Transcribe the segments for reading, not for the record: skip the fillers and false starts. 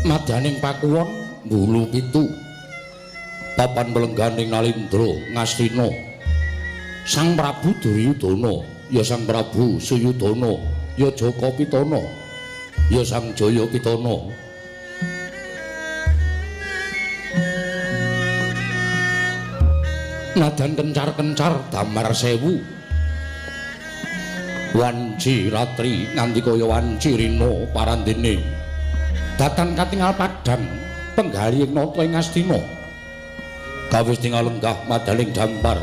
Madyaning pakuwon Bulu Pitu papan pelengganing Nalindra Ngastina Sang Prabu Duryudana ya Sang Prabu Suyudana ya Jaka Pitana ya Sang Jaya Pitana. Nadan kencar-kencar damar sewu wanci ratri nganti kaya wanci rina parandene datan katingal padhang penggalih nata ing Astina kawis tingal lenggah madaling dampar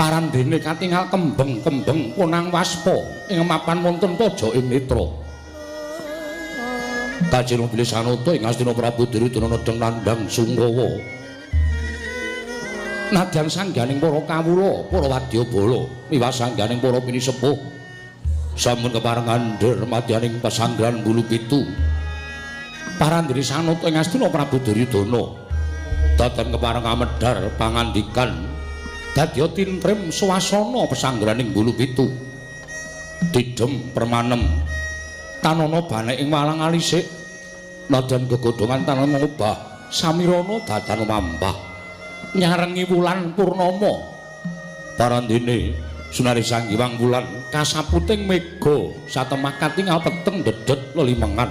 parandene katingal kembeng-kembeng punang waspa ing mapan wonten pojok ing netra kajeng bilih sanata ing Astina Prabu Duryudana nedheng nandhang sungkawa. Nadyan sangganing para kawula, para wadyabala, miwah sangganing para pinisepuh sampun kepareng ngandhar madyaning pesanggrahan Bulu Pitu. Parandene sanata ing Astina Prabu Duryudana datan kepareng amedhar pangandikan dadya tintrem swasana pesanggrahaning Bulu Pitu. Tidhem permanem tanana banek ing walang alisik nadyan gegodhongan tanana ngobah samirana datan mampah nyarengi wulan purnama parandene sunari Sang Hyang Wulan kasaputing mega satemah katingal peteng dedet lelimengan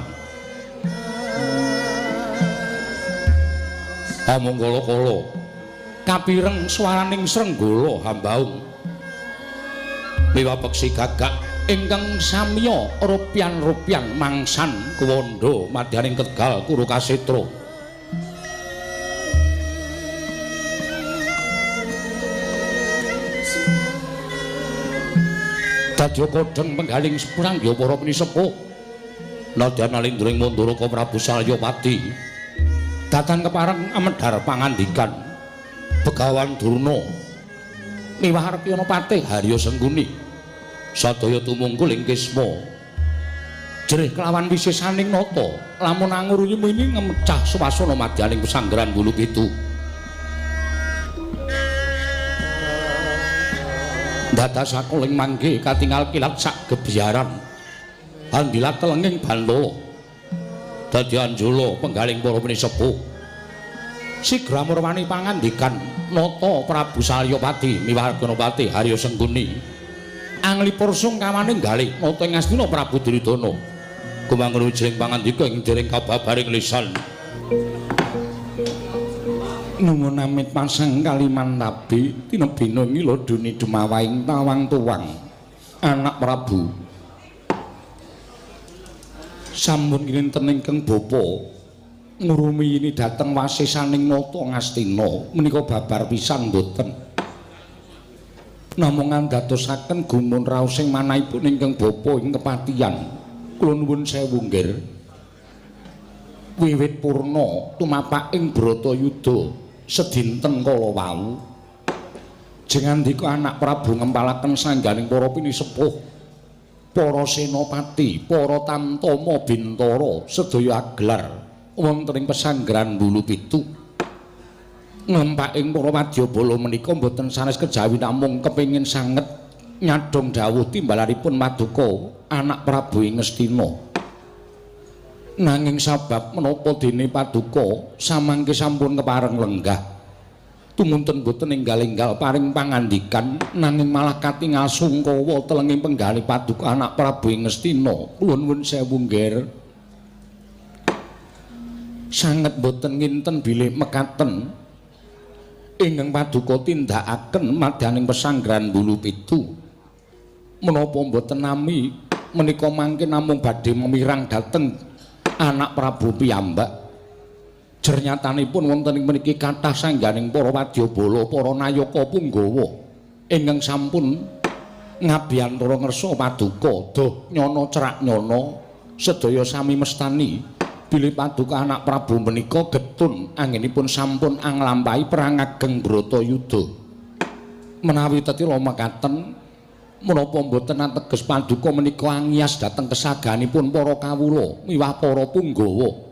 amung kala-kala kapireng swaraning srenggala hambaung miwah peksi gagak ingkang samya rupyan-rupyan mangsan kuwanda madyaning Tegal Kurukasetra. Dadya kodheng penggaling sepurang ya para pinisepuh nadyan nalindra ing Mandaraka Prabu Salyapati datan kepareng amedhar pangandikan Begawan Durna miwah Arpiyana Patih Harya Sengkuni sadaya tumungkul ing kisma jerih kelawan wisesaning nata lamun anguruyi mini ngemecah swasana madyaning pesanggrahan Bulu Pitu. Dados sakuling mangke katingal kilat sak gebyaran andilat telenging bantala dadi anjala penggaling para pinisepuh sigra murwani pangandikan nata Prabu Salyapati miwah Ganapati Harya Sengkuni anglipur sungkawaning galih nata ing Astina Prabu Duryudana gumangun wijing pangandika ing dereng kababaring lisan. Nuwun amit pasang Kalimantabi tinebina ngilodoni dumawaing tawang tuwang anak Prabu sampun kinten ingkang bapa ngurumiyini dhateng wasisaning nata Ngastina menika babar pisan mboten namung andadosaken gumun raosing manahipun ingkang bapa ing kepatihan. Kula nuwun sewu nggih wiwit purna tumapak ing Bratayuda sedinten kala wau jengandika anak Prabu ngempalaken sangganing para pinisepuh para senopati para tamtama bintara sedaya agelar wonten ing pesanggrahan Bulu Pitu nglempaking para wadyabala menika mboten sanes kejawi namung kepengin sanget nyadhong dawuh timbalanipun maduka anak Prabu ing Ngastina. Nanging sabab menapa dene paduka samangke sampun kepareng lenggah tumunten boten enggal-enggal paring pangandikan nanging malah katingal sungkawa telenging penggalih paduka anak Prabu ing Ngastina. Kula nuwun sewu nggih sanget boten nginten bilih mekaten ingkang paduka tindakaken madyaning pesanggrahan Bulu Pitu menapa boten nami menika mangke namung badhe memirang dhateng anak Prabu piyambak. Jernyatanipun wonten ing mriki kathah sangganing para wadyabala, para nayaka punggawa ingkang sampun ngabiyantara ngersa paduka doh nyana cerak nyana sedaya sami mestani bilih paduka anak Prabu menika getun anggenipun sampun anglampahi perang ageng Bratayuda. Menawi tetila mekaten menapa mboten ateges paduka menika angias dhateng kesaganipun para kawula miwah para punggawa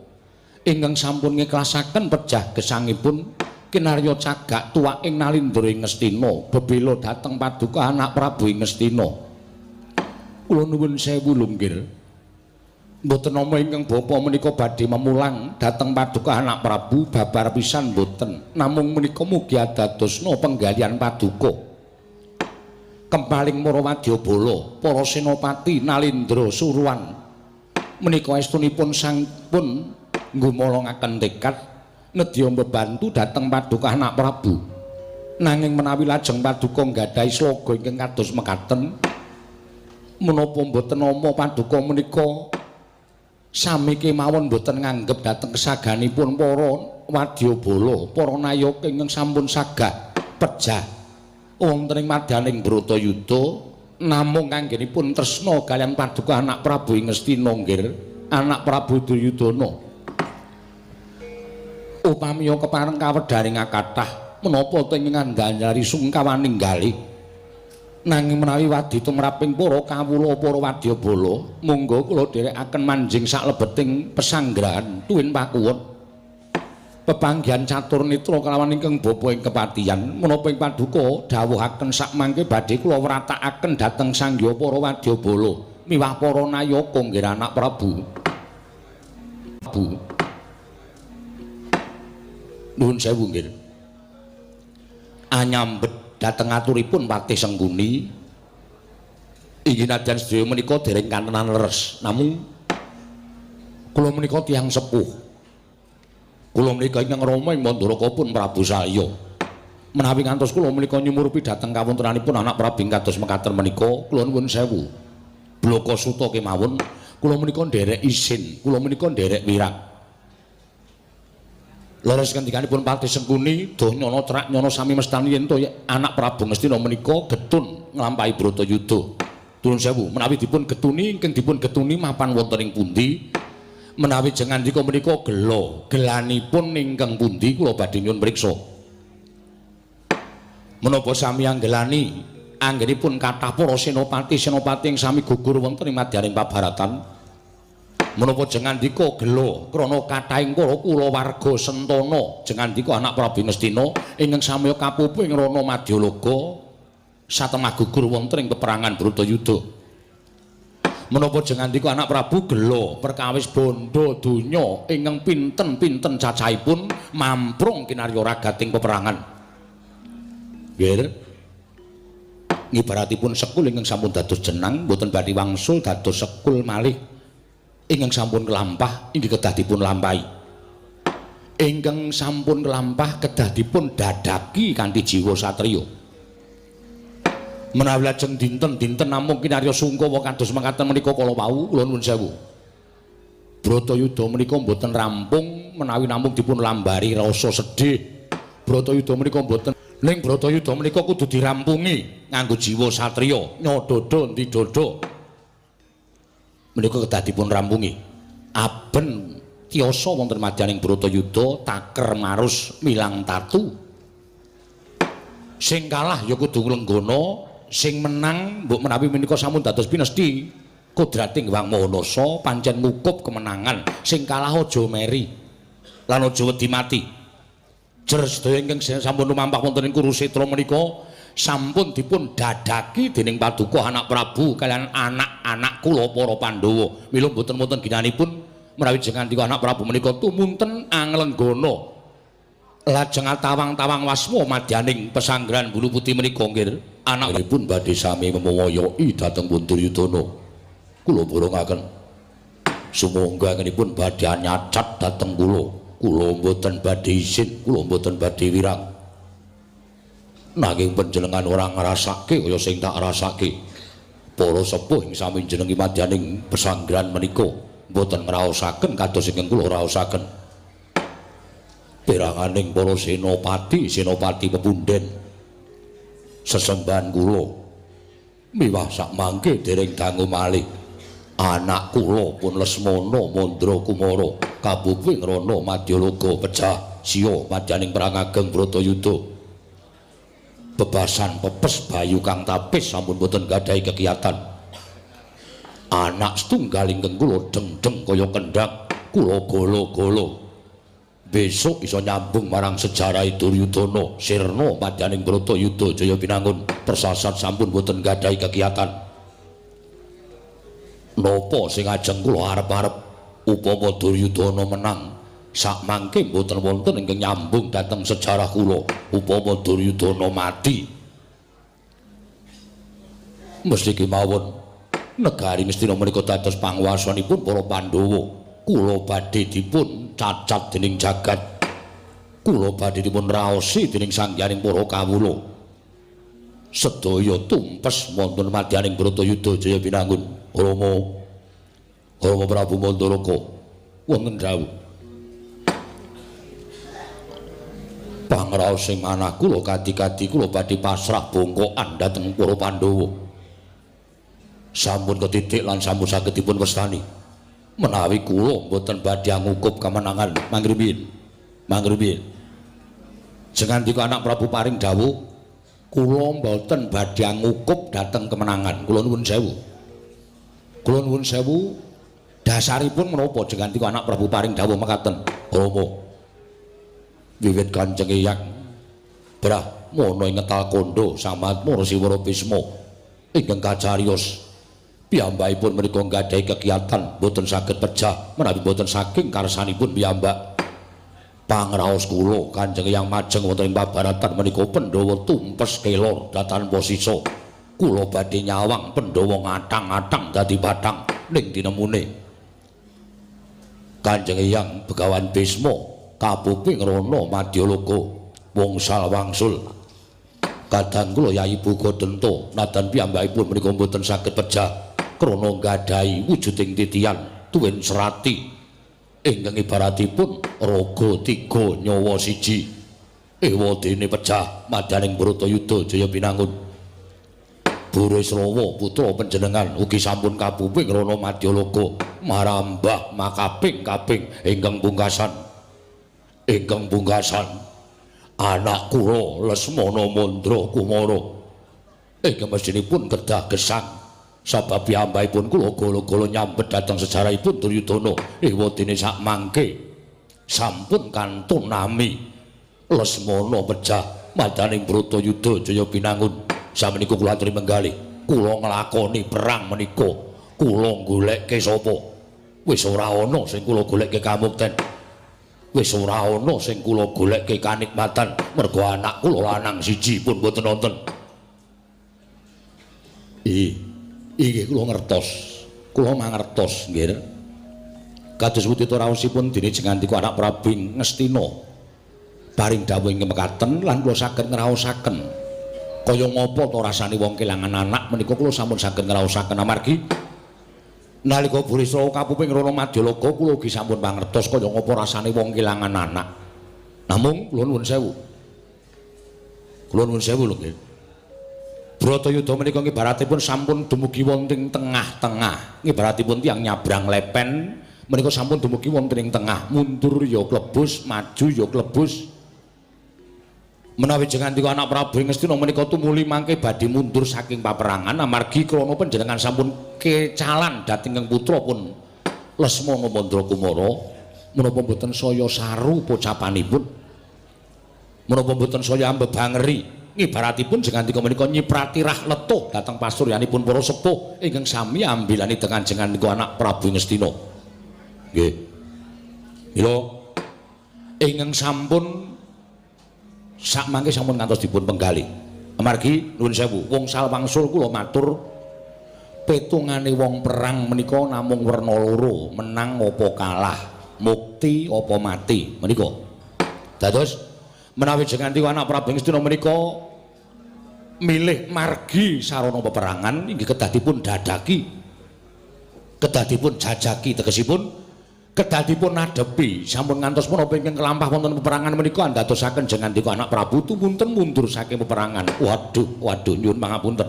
ingkang sampun ngiklasaken pejah gesangipun kinarya cagak tuwak ing Nalindra ing Ngastina bebela dhateng paduka anak Prabu ing Ngastina. Kula nuwun sewu lho nggih. Mboten nama ingkang bapa menika badhe memulang dhateng paduka anak Prabu babar pisan mboten. Namung menika mugi adadosna penggalihan paduka. Kempaling para wadyabala, para senopati Nalendra Suruwan menika estunipun sampun ngumolongaken tekad nedya mbebantu dhateng paduka anak Prabu. Nanging menawi lajeng paduka nggadahi sloga ingkang kados mekaten, menapa mboten nama paduka menika sami kemawon mboten nganggep dhateng kesaganipun para wadyabala, para nayaka ingkang sampun sagah pejah wonten ing madyaning Bratayuda, namung anggenipun tresna kaliyan paduka anak Prabu ing Ngastina nggir, anak Prabu Duryudana. Upamiya kepareng kawedharing kathah menapa ta ing ngandhari sungkawaning galih. Nanging menawi wadi tumraping para kawula para wadyabala, monggo kula dherekaken manjing saklebeting pesanggrahan tuwin pakuwun. Pepanggihan catur netra kalawan ingkang bapa ing kepatihan, menapa ing paduka dawuhaken sakmangke badhe kula wratakaken dhateng sangya para wadyabala miwah para nayaka nggih anak Prabu. Bu. Nuwun sewu nggih. Anyambet dhateng aturipun Patih Sengkuni, inggih nadyan sedaya menika dereng kantenan leres, namung kula menika tiyang sepuh. Kula menika ingkang rama ing Mandaraka pun Prabu Salya. Menawi ngantos kula menika nyumurupi dhateng kawontenanipun anak Prabu kados mekaten menika, kula nuwun sewu. Blaka suta kemawon, kula menika nderek isin, kula menika nderek wirang. Leres ngendikanipun Patih Sengkuni, doh nyono cerak nyono sami mestani yen to anak Prabu Ngastina menika getun nglampahi Bratayuda. Nuwun sewu, menawi dipun getuni ingkang dipun getuni mapan wonten ing pundi? Menawi jengandika menika gela, gelanipun ingkang pundi kula badhe nyuwun priksa. Menapa sami anggelani anggenipun kathah para senopati-senopati ing sami gugur wonten ing madyaning pabaratan? Menapa jengandika gela krana kathahing para kulawarga sentana jengandika anak Prabu Ngastina ingkang samiya kapupu ing rana Madyalaga satemah gugur wonten ing peperangan Bratayuda? Menapa jengandika anak Prabu gela perkawis bondo donya ingkang pinten-pinten cacahipun mamprung kinarya ragating peperangan? Nggih. Ngibaratipun sekul ingkang sampun dados jenang mboten badhe wangsul dados sekul malih. Ingkang sampun kelampah inggih kedah dipun lampahi. Ingkang sampun kelampah kedah dipun dadaki kanthi jiwa satriya. Menawi lajeng dinten-dinten namung kinarya sungkawa kados mekaten menika kala wau, kula nuwun sewu. Bratayuda menika mboten rampung menawi namung dipun lambari rasa sedih. Bratayuda menika mboten, ning Bratayuda menika kudu dirampungi nganggo jiwa satriya, nyododo ndi dodo. Menika kedah dipun rampungi. Aben tiyasa wonten madyaning Bratayuda taker marus milang tatu. Sing kalah ya kudu nglenggana, sing menang mbok menawi menika sampun dados pinesti kodrating Hyang Maha Nasa pancen ngukup kemenangan. Sing kalah aja meri lan aja wedi mati. Jer sedaya ingkang sampun lumampah wonten ing Kurusetra menika sampun dipun dadaki dening paduka anak Prabu kaliyan anak-anak kula para Pandhawa. Mila mboten wonten ginanipun menawi jengandika anak Prabu menika tumunten anglenggana lajeng atawang-tawang wasma madyaning pesanggrahan Bulu Putih menika nggih. Anakipun badhe sami memoyoki dhateng pun Duryudana. Kula borongaken sumangga anggenipun badhe nyacat dhateng kula. Kula mboten badhe isin, kula mboten badhe wirang. Nanging panjenengan ora ngrasake kaya sing tak rasake. Para sepuh ing sami jenengi madyaning pesanggrahan menika mboten ngraosaken kados ingkang kula raosaken. Peranganing para senopati, senopati pepunden sesembahan kula miwah sakmangke dereng dangu malih. Anak kula pun Lesmana Mandra Kumara kapupu ing rana Madyalaga pecah siya madyaning perang ageng Bratayuda. Bebasan pepes bayu kang tapis sampun boten gadhahi kegiatan. Anak setunggal ingkang kula dengdeng kaya kendhang, kula golo-golo. Besok iso nyambung marang sejarah Duryudana sirna madyaning Bratayuda Jaya Binangun persasat sampun boten gadhahi kegiatan. Napa sing ajeng kula arep-arep upama Duryudana menang sakmangke mboten wonten ingkang nyambung dhateng sejarah kula upama Duryudana mati. Mesti kemawon negari Ngastina menika dados panguwasanipun para Pandhawa. Kula badhe dipun cacat dening jagat. Kula badhe dipun raosi dening sangyaning para kawula. Sedaya tumpes wonten madyaning Bratayuda Jaya Binangun. Rama Rama Prabu Mandaraka wonten dawuh. Pangraos sing manah kula kadi-kadi kula badhe pasrah bongkokan dhateng para Pandhawa. Sampun ketitik lan sampun saged dipun wastani. Menawi kula mboten badhe ngukup kemenangan mangrumiyin. Mangrumiyin. Jengandika anak Prabu paring dawuh kula mboten badhe ngukup dhateng kemenangan. Kula nuwun sewu. Kula nuwun sewu dasaripun menapa jengandika anak Prabu paring dawuh mekaten? Rama. Wiwit Kanjeng Eyang Brahmana ing ngetal kandha Samatma Resi Bisma ingkang kacariyos piyambakipun menika nggadahi kegiatan mboten saged pejah menawi mboten saking karsanipun piyambak. Pangraos kula Kanjeng Eyang majeng wonten ing pabaratan menika Pandhawa tumpes kelor tanpa sisa. Kula badhe nyawang Pandhawa ngathang-athang dadi bathang ning dinemune. Kanjeng Eyang Begawan Bisma kapuping rana madyaloka wongsal wangsul. Kadang kula Yayi Bugadenta nadan piyambakipun menika mboten saged pejah krana nggadahi wujuding titian tuwin serati ingkang ibaratipun raga tiga nyawa siji. Ewadene pejah madyaning Bratayuda Jaya Binangun. Burisrawa putra panjenengan ugi sampun kapuping rana madyaloka marambah makaping-kaping ingkang pungkasan. Ingkang pungkasan anak kula Lesmana Mandra Kumara ingkang mestinipun kedah gesang sabab piyambakipun kula gala-gala nyambet dhateng sejarahipun Duryudana. Ewadene sakmangke sampun kantun nami Lesmana pejah madyaning Bratayuda Jaya Binangun. Samenika kula aturi menggalih, kula nglakoni perang menika kula golekke sapa? Wis ora ana sing kula golekke kamukten. Wis ora ana sing kula golekke kanikmatan mergo anak kula lanang siji pun mboten wonten. Inggih kula ngertos. Kula mangertos nggih. Kados pundi raosipun dene jengandika anak Prabu Ngastina. Paring dawuh ing mekaten lan kula saged ngraosaken. Kaya ngapa to rasane wong kelangan anak menika kula sampun saged ngraosaken amargi nalika Burisrawa kapuping rana madyaloka kula ugi sampun mangertos kaya ngapa rasane wong kelangan anak. Namung kula nuwun sewu. Kula nuwun sewu lho nggih. Bratayuda menika ngibaratipun sampun dumugi wonten ing tengah-tengah. Ngibaratipun tiyang nyabrang lepen menika sampun dumugi wonten ing tengah, mundur ya klebus, maju ya klebus. Menawi jengandika anak Prabu Ngastina menika tumuli mangke badhe mundur saking paperangan amargi krana panjenengan sampun kecalan dhateng ingkang putra pun Lesmana Mandra Kumara menapa mboten saya saru pocapanipun, menapa mboten saya ambebangeri. Ngibaratipun jengandika menika nyiprati rah letuh dhateng pasuryanipun para sepuh ingkang sami ambilani dengan jengandika anak Prabu Ngastina. Nggih. Mila ingkang sampun sakmangke sampun ngantos dipun penggalih. Amargi nuwun sewu, wongsal wangsul kula matur petungane wong perang menika namung werna loro, menang apa kalah, mukti apa mati menika. Dados menawi jengandika anak Prabu Ngastina menika milih margi sarana peperangan inggih kedah dipun dadaki, kedah dipun jajaki, tegesipun kedah dipun adhepi. Sampun ngantos menapa ingkang kelampah wonten peperangan menika andadosaken jengandika anak Prabu tumunten mundur saking peperangan. Waduh, waduh, nyuwun pangapunten.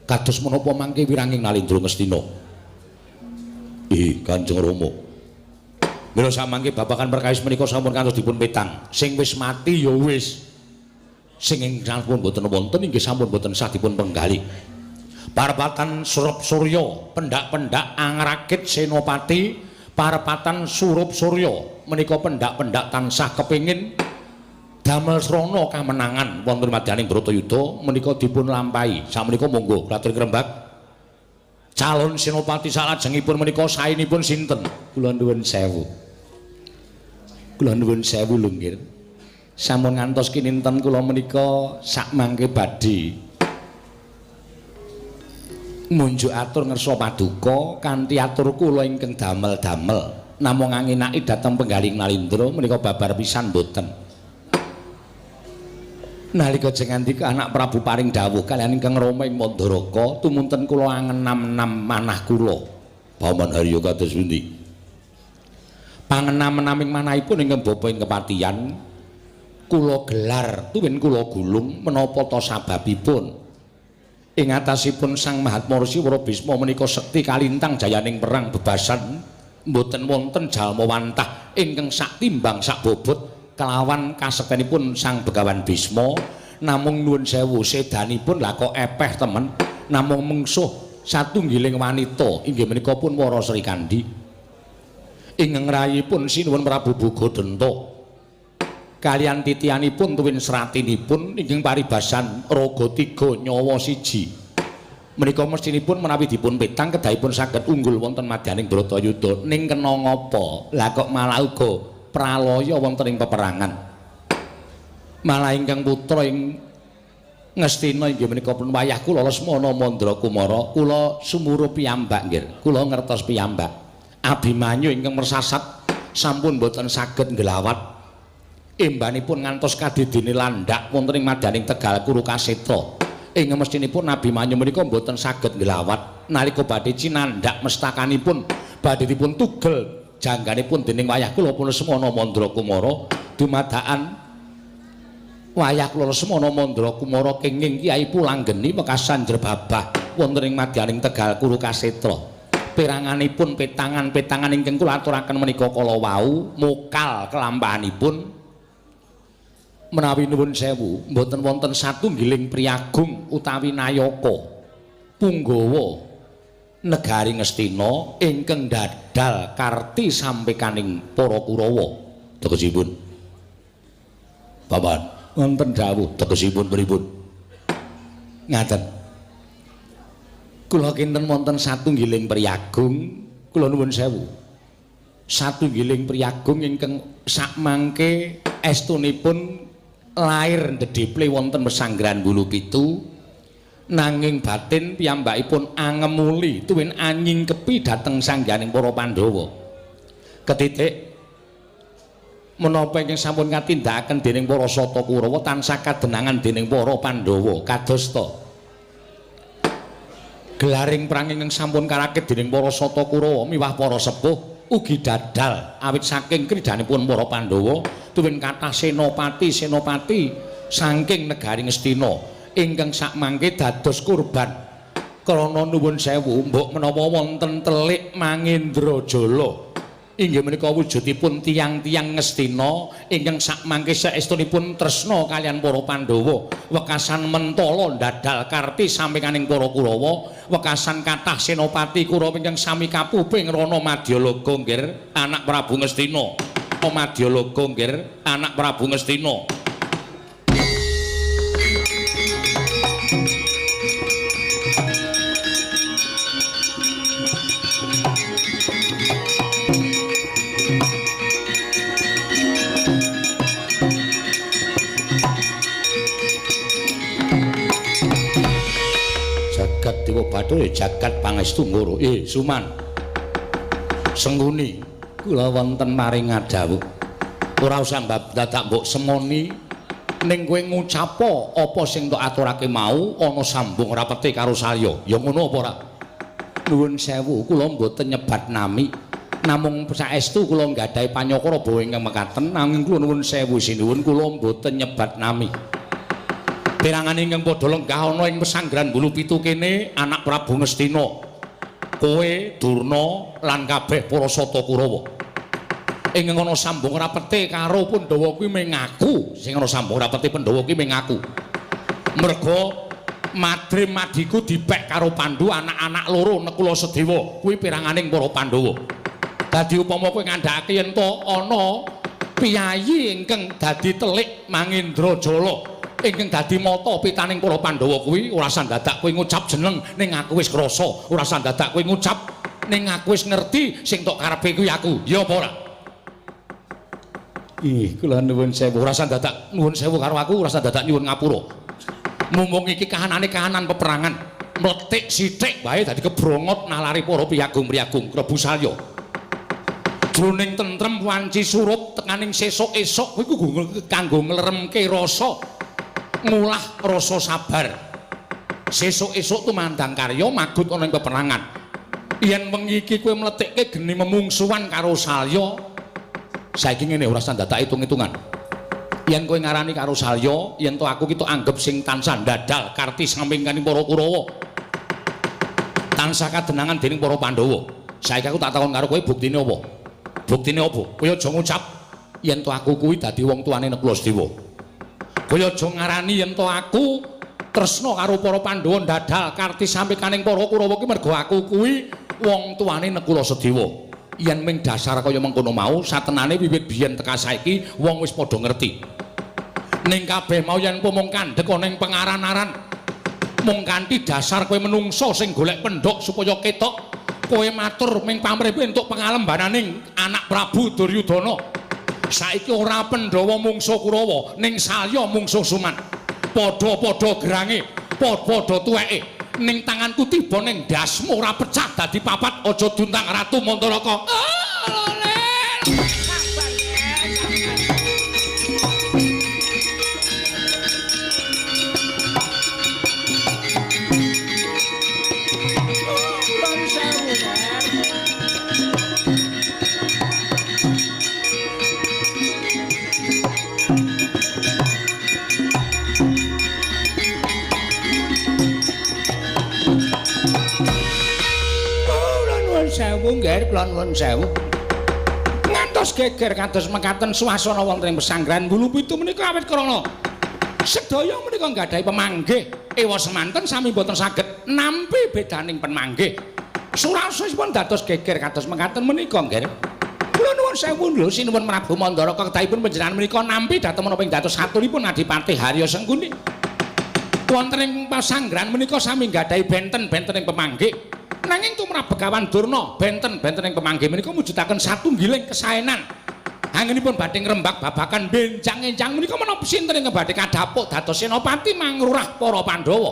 Kados menapa mangke wiranging Nalindra Ngastina? Kanjeng Rama. Mila samangke babagan perkawis menika sampun kantos dipun petang. Sing wis mati ya wis. Sing ingkang sampun boten wonten inggih sampun boten sah dipun penggalih. Parepatan Surup Surya, pendak-pendak angrakit Senopati, parepatan Surup Surya menika pendak-pendak tansah kepingin damel srana kamenangan wonten madyaning Bratayuda menika dipun lampahi. Sakmenika monggo katur ngrembak. Calon senopati salajengipun menika saenipun sinten? Kula nuwun sewu. Kula nuwun sewu lho nggih. Sampun ngantos kininten kula menika sakmangke badhe munjuk atur ngersa paduka kanthi atur kula ingkang damel-damel namung anginaki dhateng penggaling Nalindra menika babar pisan mboten. Nalika jengandika anak Prabu paring dawuh kaliyan ingkang Rama ing Mandaraka tumunten kula angenam-enam manah kula. Paman Haryo kados pundi? Pangenam-enaming manahipun ingkang bapa ing kepatihan kula gelar tuwin kula gulung menapa ta sababipun? Ing atasipun Sang Mahatma Rsi Wara Bisma menika sekti kalintang jayaning perang bebasan mboten wonten jalma wantah ingkang saktimbang sakbobot kelawan kasektenipun Sang Begawan Bisma. Namung nuwun sewu sedanipun lha kok epeh temen, namung mengsuh satunggiling wanita inggih menika pun Wara Srikandhi. Ingkang rayipun sinuwun Prabu Bogodenta kaliyan titianipun tuwin sratinipun ingkang paribasan raga tiga nyawa siji menika mestinipun menawi dipun petang kedahipun saged unggul wonten madyaning Bratayuda. Ning kena ngapa lha kok malah uga pralaya wonten ing peperangan. Malah ingkang putra ing Ngastina inggih menika pun wayah kula Lesmana Mandra Kumara kula sumurup piyambak nggih, kula ngertos piyambak. Abimanyu ingkang mersasat sampun boten saged ngglawat. Embanipun ngantos kadidine landhak wonten ing madyaning Tegal Kurukasetra. Ing mestinipun Abimanyu menika boten saged ngglawat nalika badhe cinandhak mestakanipun badhe dipun tugel jangganipun dening wayah kula pun Lesmana Mandra Kumara dumadakan wayah kula Lesmana Mandra Kumara kenging Kyai Pulanggeni wekasan jrebabah wonten ing madyaning Tegal Kurukasetra. Peranganipun petangan-petangan ingkang kula aturaken menika kala wau mokal kelampahanipun menawi nuwun sewu mboten wonten satunggiling priyagung utawi nayaka punggawa negari Ngastina ingkang dadal karti sampekaning para Kurawa. Tegesipun Bapak wonten dawuh tegesipun pripun? Ngaten. Kula kinten wonten satunggiling priyagung, kula nuwun sewu. Satunggiling priyagung ingkang sakmangke estunipun lair ndedheple wonten pesanggrahan Bulupitu, nanging batin piyambakipun angemuli tuwin anyingkepi dhateng sangganing para Pandhawa. Ketitik menapa ingkang sampun katindakaken dening para Sata Kurawa tansah kadenangan dening para Pandhawa kadosta gelaring perang ingkang sampun karakit dening para Sata Kurawa miwah para sepuh ugi dadal awit saking kridanipun para Pandhawa tuwin kathah senopati-senopati saking negari Ngastina ingkang sakmangke dados kurban krana nuwun sewu mbok menawa wonten telik Mangendrajala inggih menika wujudipun tiyang-tiyang Ngastina ingkang sakmangke saestunipun tresna kaliyan para Pandhawa wekasan mentala ndadal karti sampinganing para Kurawa wekasan kathah senopati Kurawa ingkang sami kapuping Rana Madyalaga nggih anak Prabu Ngastina Madyalaga nggih anak Prabu Ngastina. Jagat Dewa Bathara jagat pangestu ngoro. Suman. Sengkuni kula wonten maring ngadhawuh. Ora usah dadak mbok semoni ning kowe ngucapa apa sing tok aturake mau ana sambung rapete karo salya. Ya ngono apa ora? Nuwun sewu kula mboten nyebat nami. Namung saestu kula nggadahi panyakara bawa ingkang mekaten nanging kula nuwun sewu sinuwun kula mboten nyebat nami. Perangan ingkang padha lenggah ana ing pesanggrahan Bulupitu kene anak Prabu Ngastina. Kowe Durna lan kabeh para Sata Kurawa. Ingkang ana sambung rapete karo Pandhawa kuwi mengaku, sing ana sambung rapete Pandhawa kuwi mengaku. Merga madrim madiku dipek karo Pandu anak-anak loro Nekula Sedewa kuwi peranganing para Pandhawa. Dadi upama kowe ngandhakake yen to ana piyayi ingkang dadi telik Mangendrajala Ingkang dadi mata pitaning para Pandhawa kuwi ora usah dadak kowe ngucap jeneng ning aku wis krasa, ora usah dadak kowe ngucap ning aku wis ngerti sing tok karepe kuwi aku. Ya apa ora? Ih, kula nuwun sewu, ora usah dadak nuwun sewu karo aku, ora usah dadak nyuwun ngapura. Mumpung iki kahanane kahanan peperangan, mletik sithik wae dadi kebrongot nalari para piyagung-piyagung Prabu Salya. Jroning tentrem wanci surup tekaning sesuk esuk kuwi kanggo ngleremke rasa, ngulah rasa sabar. Sesuk esuk tumandang karya magut ana ing peperangan. Yen wengi iki kowe mletikke geni memungsuhan karo Salya, saiki ngene ora usah dadak hitung-hitungan. Yen kowe ngarani karo Salya, yen to aku ki tok anggep sing tansah ndadal karti sampingane para Kurawa. Tansah kadenangan dening para Pandhawa. Saiki aku tak takon karo kowe buktine apa? Buktine apa? Kowe aja ngucap yen to aku kuwi dadi wong tuane Nakula Sedewa. Kowe aja ngarani yen to aku tresna karo para Pandhawa ndadal karti sampikaning para Kurawa ki mergo aku kuwi wong tuane Nakula Sedewa. Yen ming dasar kaya mengkono mau, satenane wiwit biyen teka saiki wong wis padha ngerti. Ning kabeh mau yen mung kandhek ana ing pengaran-aran, mung kanthi dasar kowe menungso sing golek pendhok supaya ketok, kowe matur ming pamrih entuk pengalembananing anak Prabu Duryudana. Saiki ora Pandhawa mungsuh Kurawa, ning Salya mungsuh Suman. Padha-padha gerange, padha-padha tuweke. Ning tanganku tiba ning ndasmu ora pecah dadi papat, aja duntang Ratu Mandaraka. Ah, lel. Sabar ya, sabar. Nuwun sewu, Ler. Kula nuwun sewu, nggih, kula nuwun sewu. Ngantos geger kados mekaten swasana wonten ing pesanggrahan Bulupitu menika awit krana sedaya menika nggadahi pemanggih. Ewa semanten sami boten saged nampi bedaning pemanggih. Surasosipun dados geger kados mekaten menika, nggih. Kula nuwun sewu lho sinuwun Prabu Mandaraka kedahipun panjenengan menika nampi dhateng menapa ing dados aturipun Adipati Harya Sengkuni. Wonten ing pesanggrahan menika sami nggadahi benten-benten ing pemanggih. Nanging tumrap Begawan Durna benten-benten ing pemanggih menika mujudaken satunggiling kesaenan. Anggenipun badhe ngrembak babagan benjang-enjang menika menapa sinten ingkang badhe kadhapuk dados senopati mangrurah para Pandhawa.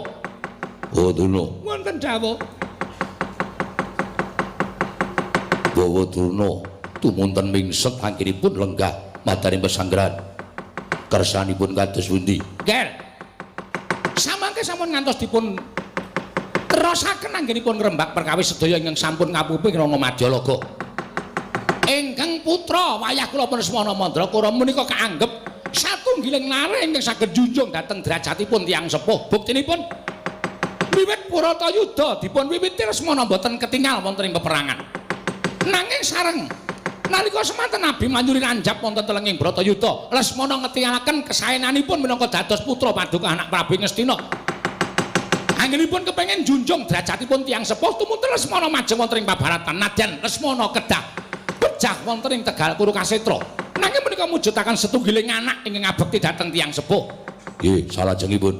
Oh, Durna. Wonten dawuh. Bawa Durna tumunten mingset anggenipun lenggah madaring pesanggrahan. Kersanipun kados pundi? Ger. Samangke sampun ngantos dipun terosaken anggenipun ngrembak perkawis sedaya ingkang sampun ngapupi krana Madyalaga. Ingkang putra wayah kula Lesmana Mandrakara menika kaanggep satunggiling lare ingkang saged junjung dhateng derajatipun tiyang sepuh. Buktinipun wiwit Bharatayuda dipun wiwiti Lesmana boten ketingal wonten ing peperangan. Nanging sareng nalika semanten Abimanyu ranjap wonten telenging Bharatayuda, Lesmana ngetingalaken kesaenanipun minangka dados putra paduka anak Prabu Ngastina. Anggenipun kepengin junjung derajatipun tiyang sepuh tumunten Lesmana majeng wonten ing pabaratan nadyan Lesmana kedah pejah wonten ing Tegal Kurukasetra. Nanging menika mujudaken setunggiling anak ingkang ngabekti dhateng tiyang sepuh. Nggih, salajengipun.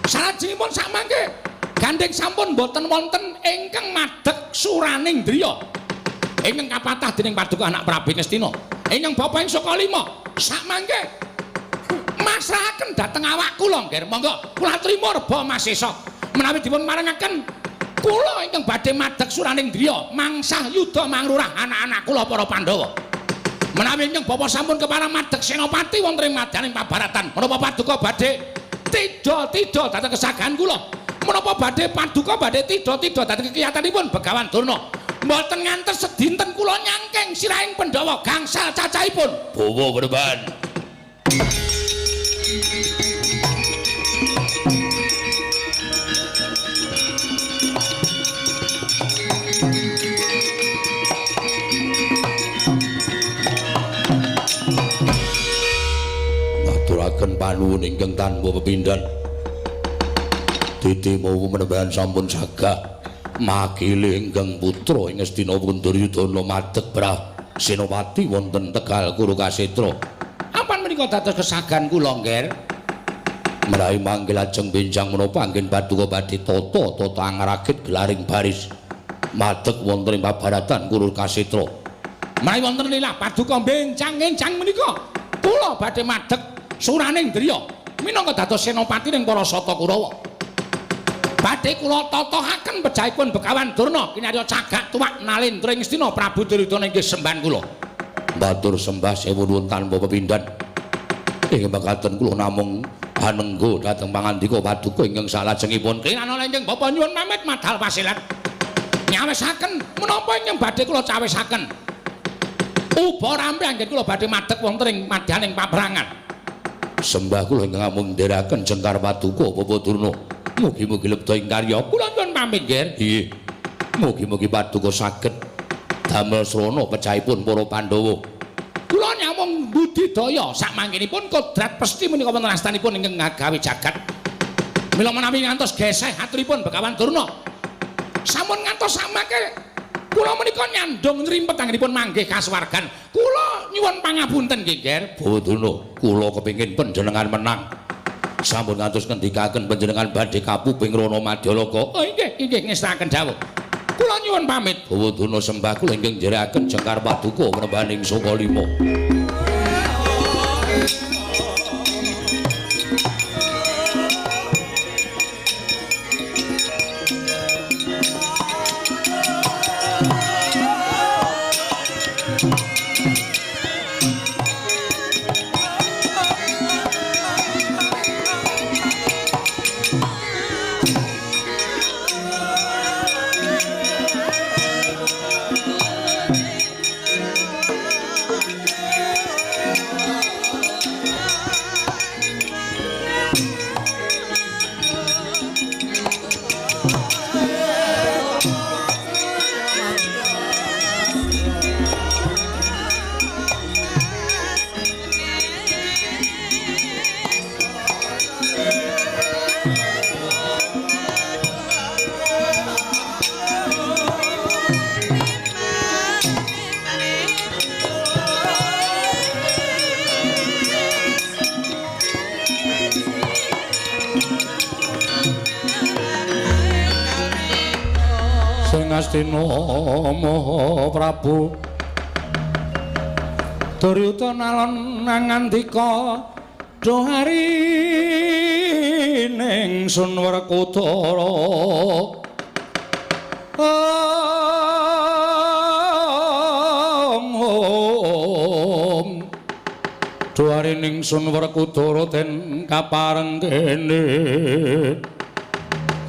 Salajengipun samangke gandheng sampun boten wonten ingkang madheg suraning driya. Ingkang kapatah dening paduka anak Prabu Ngastina. Ingkang bapa ing Sukalima samangke masrahaken dhateng awak kula, nggih. Monggo kula trima reba Masesa. Menawi dipun marengaken kula ingkang badhe madheg suraning driya mangsah yuda mangrurah anak-anak kula para Pandhawa. Menawi ingkang bapa sampun kepareng madheg senopati wonten ing madyaning pabaratan, menapa paduka badhe tidha-tidha dhateng kesagahan kula? Menapa badhe paduka badhe tidha-tidha dhateng kekiyatanipun Begawan Durna? Mboten ngantos sedinten kula nyangking sirahing Pandhawa gangsal cacahipun. Bawa berban. Ngaturaken panuwun ingkang tanpa pepindhan. Titi mawa menembahan sampun sagah makile ingkang putra ing Ngastina Duryudana madheg brah senopati wonten Tegal Kurukasetra. Apan menika dados kesagahan kula, Ngger? Menawi manggil ajeng benjang menapa anggen paduka badhe tata tata angragit gelaring baris. Madeg wonten ing pabaratan Kurur Kasetra. Menawi wonten lilah paduka benjang-enjang menika kula badhe madeg suraning driya minangka dados senopati ning para Sata Kurawa. Badhe kula tatahaken pejahipun Begawan Durna kinarya cagak tuwak nalendra ing Astina Prabu Duryudana inggih sembahan kula. Matur sembah sewu nuwun tanpa pepindhan. Ing mekaten kula namung anengga dhateng pangandika paduka ingkang salajengipun. Kirana lenggeng bapa nyuwun pamit madal pasilat. Nyawisaken menapa ingkang badhe kula cawisaken. Uba rampe anggen kula badhe madeg wonten ing madyaning paperangan. Sembah kula ingkang amung ndherekaken jengkar paduka Bapak Durna. Mugi-mugi lebda ing karya. Kula nyuwun pamit, Nggih. Nggih. Mugi-mugi paduka saged damel srana pejahipun para Pandhawa. Kula nyamung budidaya sakmangkinipun kodrat pesti menika wonten astanipun ingkang ngagawe jagat. Mila menawi ngantos geseh aturipun Begawan Durna. Sampun ngantos samake kula menika nyandung nrimpet anggenipun manggih kasuwargan. Kula nyuwun pangapunten nggih, Nger. Bapak Durna, kula kepingin panjenengan menang. Sampun ngantos ngendikaken panjenengan badhe kapuping Rana Madyalaka. Oh inggih, inggih ngestakaken dawuh. Kula nyuwun pamit. Bapak Durna sembah kula ingkang njerekaken jengkar paduka penembaning Saka Lima. Astina Maha Prabu Duryudana alon nangandika duh hari ning Sun Werkudara. Om om duh hari ning Sun Werkudara den kapareng kene.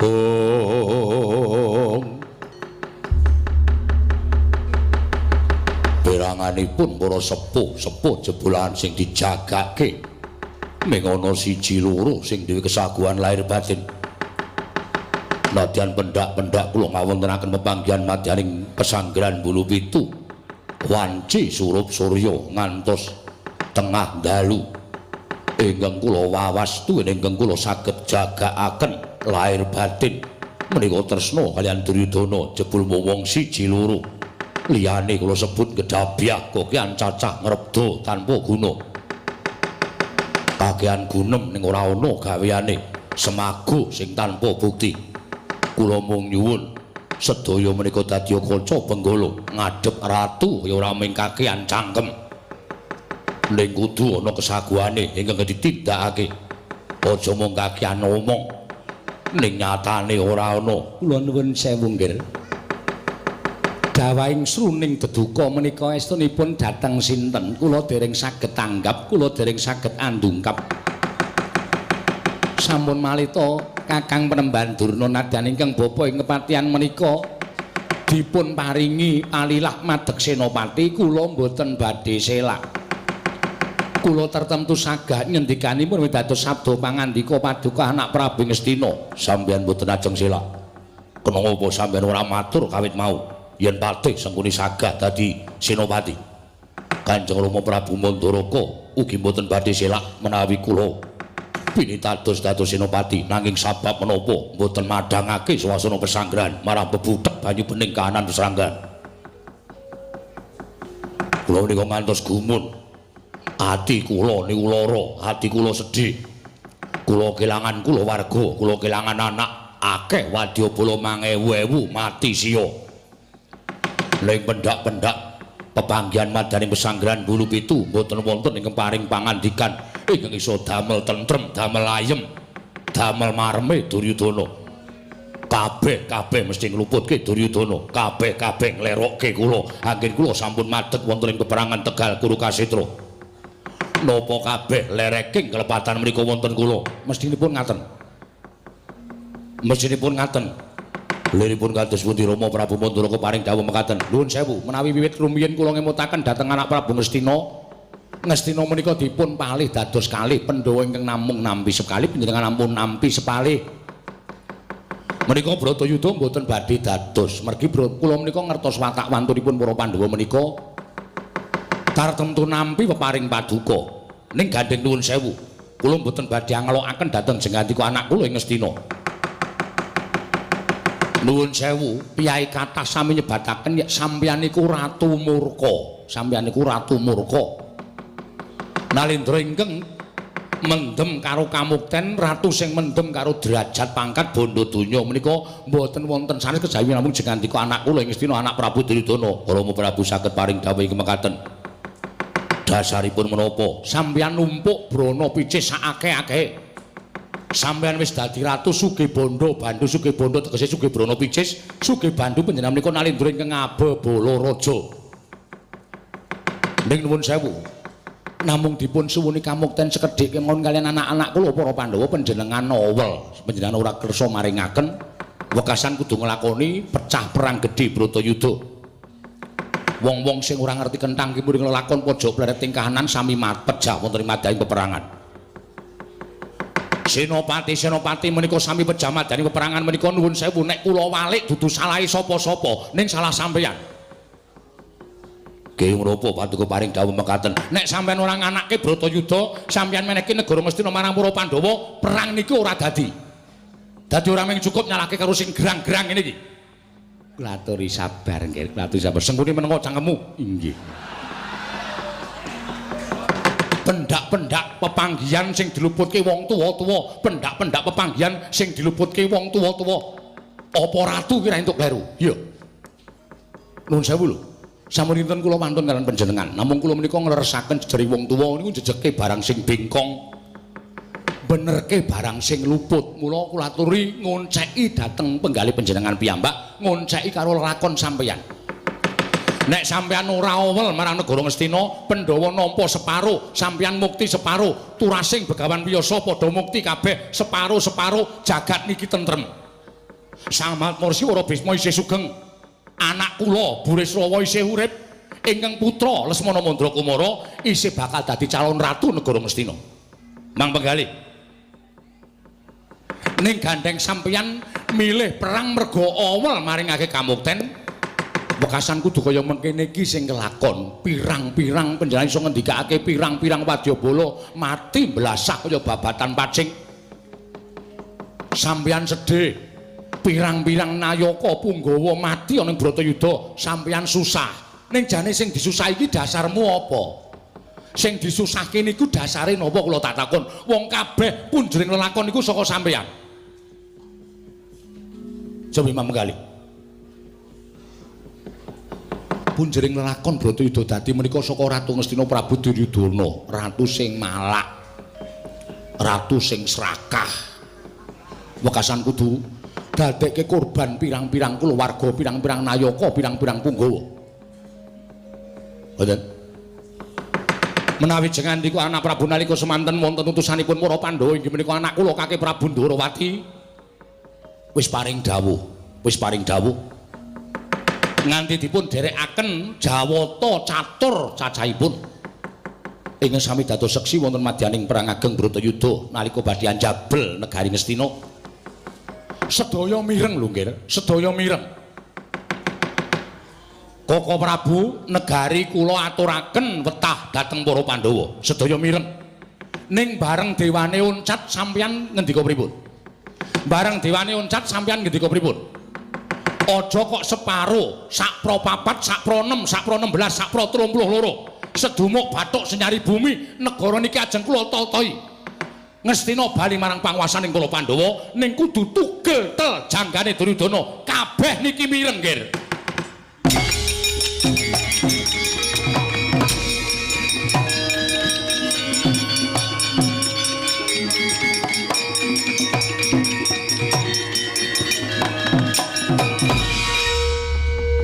Om peranganipun para sepuh-sepuh jebolan sing dijagake ming ana siji loro sing duwe kesaguhan lahir batin. Nadyan pendak-pendak kula ngawontenaken pepanggihan madyaning pesanggeran Bulu Pitu wanci surup surya ngantos tengah dalu ingkang kula wawastu ingkang kula saged jagakaken lahir batin menika tresna kaliyan Duryudana jebul wong siji loro. Liyane kula sebut gedabyah kokean cacah ngrebda tanpa guna. Kakean gunem ning ora ana gaweane, semago sing tanpa bukti. Kula mung nyuwun sedaya menika dadi kaca benggala ngadhep ratu ya ora mung kakean cangkem. Ning kudu ana kesaguhane ingkang ditindakake. Aja mung kakean omong ning nyatane ora ana. Kula nuwun sewu nggih. Dawahing sruning deduka menika estunipun dhateng sinten? Kula dereng saged tanggap, kula dereng saged andungkap. Sampun malita Kakang Penemban Durna nadyan ingkang bapa ing kepatihan menika dipun paringi palilah madeg senopati, kula mboten badhe selak. Kula tertentu sagah ngendikanipun dados sabda pangandika paduka anak Prabu Ngastina. Sampeyan mboten ajeng selak. Kenapa sampeyan ora matur kawit mau? Yen patih Sengkuni sagah dadi senopati. Kanjeng Rama Prabu Mandaraka ugi mboten badhe selak menawi kula pinitados dados senopati, nanging sabab menapa mboten madhangake swasana pesanggrahan marang bebutek banyu bening kahanan pesanggrahan. Kula menika ngantos gumun. Ati kula niku lara, ati kula sedih. Kula kelangan kulawarga, kula kelangan anak, akeh wadyabala mangewu-ewu mati siya. Ning pendak-pendak pepanggihan madyaning pesanggrahan Bulu Pitu mboten wonten ingkang paring pangandikan ingkang iso damel tentrem, damel ayem, damel mareme Duryudana. Kabeh-kabeh mesti ngluputke Duryudana, kabeh-kabeh nglerokke kula. Anggen kula sampun madeg wonten ing peperangan Tegal Kurukasetra. Napa kabeh lereking kelepatan menika wonten kula? Mestinipun ngaten. Mestinipun ngaten. Liripun kados pundi Rama Prabu Manduraka paring dawuh mekaten. Nuwun sewu, menawi wiwit rumiyin kula ngemutaken dhateng anak Prabu Ngastina. Ngastina menika dipun palih dados kalih Pandhawa ingkang namung nampi sekali, panjenengan ampun nampi sepalih. Menika Bratayuda mboten badhe dados, mergi kula menika ngertos watak wantunipun para Pandhawa menika tartemtu nampi peparing paduka. Ning gandheng nuwun sewu, kula mboten badhe angelokaken dhateng jengandika anak kula ing Ngastina. Nuwun sewu, piyai kathah sami nyebataken yen sampeyan niku Ratu Murka. Sampeyan niku Ratu Murka. Nalindra ingkang mendem karo kamukten, ratu sing mendem karo derajat pangkat bondo donya menika mboten wonten sanes kejawi namung jengandika anak kula ing Ngastina anak Prabu Duryudana. Rama Prabu saged paring dawuh ing mekaten. Dasaripun menapa? Sampeyan numpuk brana picis saakeh-akehe. Sampeyan wis dadi ratu sugih bondo, bandu sugih bondo tegese sugih brana picis, sugih bandu panjenengan menika nalindra ingkang ngabebala raja. Ning nuwun sewu, namung dipun suwuni kamukten sekedhik kemawon kaliyan anak-anak kula para Pandhawa panjenengan nowel, panjenengan ora kersa maringaken wekasan kudu nglakoni pecah perang gedhe Bratayuda. Wong-wong sing ora ngerti kenthang kimuring lelakon pojok pleret ing kahanan sami pejah wonten ing madyaning peperangan. Senopati-senopati menika sami pejah madyaning peperangan menika nuwun sewu nek kula walik dudu salahe sapa-sapa ning salah sampeyan. Nggih menapa paduka paring dawuh mekaten. Nek sampeyan ora nganake Bratayuda, sampeyan menehke negara Ngastina marang para Pandhawa, perang niku ora dadi. Dadi ora mung cukup nyalahke karo sing gerang-gerang ngene iki. Kula aturi sabar nggih, kula aturi sabar. Sengkuni menengo cangkemmu. Inggih. Pendak-pendak pepanggihan sing diluputke wong tuwa-tuwa, pendak-pendak pepanggihan sing diluputke wong tuwa-tuwa. Apa ratu kira entuk kleru? Iya. Nuwun sewu lho. Sampun dinten kula wantun kaliyan panjenengan. Namung kula menika ngleresaken jejering wong tuwa niku jejeke barang sing bengkong. Benerke barang sing luput. Mula kula aturi ngonceki dhateng penggalih panjenengan piyambak, ngonceki karo lelakon sampeyan. Nek sampeyan ora owel marang negara Ngastina, Pandhawa nampa separo, sampeyan mukti separo, turasing Begawan Wiyasa padha mukti kabeh separo-separo, jagat niki tentrem. Sang Maharsi Wara Bisma isih sugeng. Anak kula Burisrawa isih urip, ingkang putra Lesmana Mandra Kumara isih bakal dadi calon ratu negara Ngastina. Mang Penggalih. Ning gandheng sampeyan milih perang merga owel maringake kamukten, wekasan kudu kaya mengkene iki sing kelakon. Pirang-pirang panjenengan iso ngendikake pirang-pirang wadyabala mati mblasah kaya babatan pacing. Sampeyan sedih. Pirang-pirang nayaka punggawa mati ana ing Bratayuda, sampeyan susah. Ning jane sing disusahi iki dasarmu apa? Sing disusahke niku dasare napa kula tak takon? Wong kabeh punjering lelakon niku saka sampeyan. Coba Imam Menggali. Punjering lelakon Bratayuda dadi menika saka Ratu Ngastina Prabu Duryudana, ratu sing malak, ratu sing srakah. Wekasan kudu dadekke korban pirang-pirang kulawarga, pirang-pirang nayaka, pirang-pirang punggawa. Mboten. Menawi jengandika anak Prabu nalika semanten wonten utusanipun para Pandhawa inggih menika anak kula Kakek Prabu Ndorowati wis paring dawuh, wis paring dawuh. Nganti dipun dherekaken jawata catur cacahipun. Ingkang sami dados seksi wonten madyaning perang ageng Bratayuda nalika badhe anjabel negari Ngastina. Sedaya mireng lho nggih, sedaya mireng. Koko Prabu negari kula aturaken wetah dhateng para Pandhawa, sedaya mireng. Ning bareng dewane uncat sampeyan ngendika pripun? Bareng dewane uncat sampeyan ngendika pripun? Aja kok separo, sak pro papat, sak pro 6, sak pro 16, sak pro 32. Sedumuk bathuk senyari bumi, negara niki ajeng kula tatahi. Ngastina bali marang panguwasaning para Pandhawa ning kudu tugel tel janggane Duryudana. Kabeh niki mireng, Ger.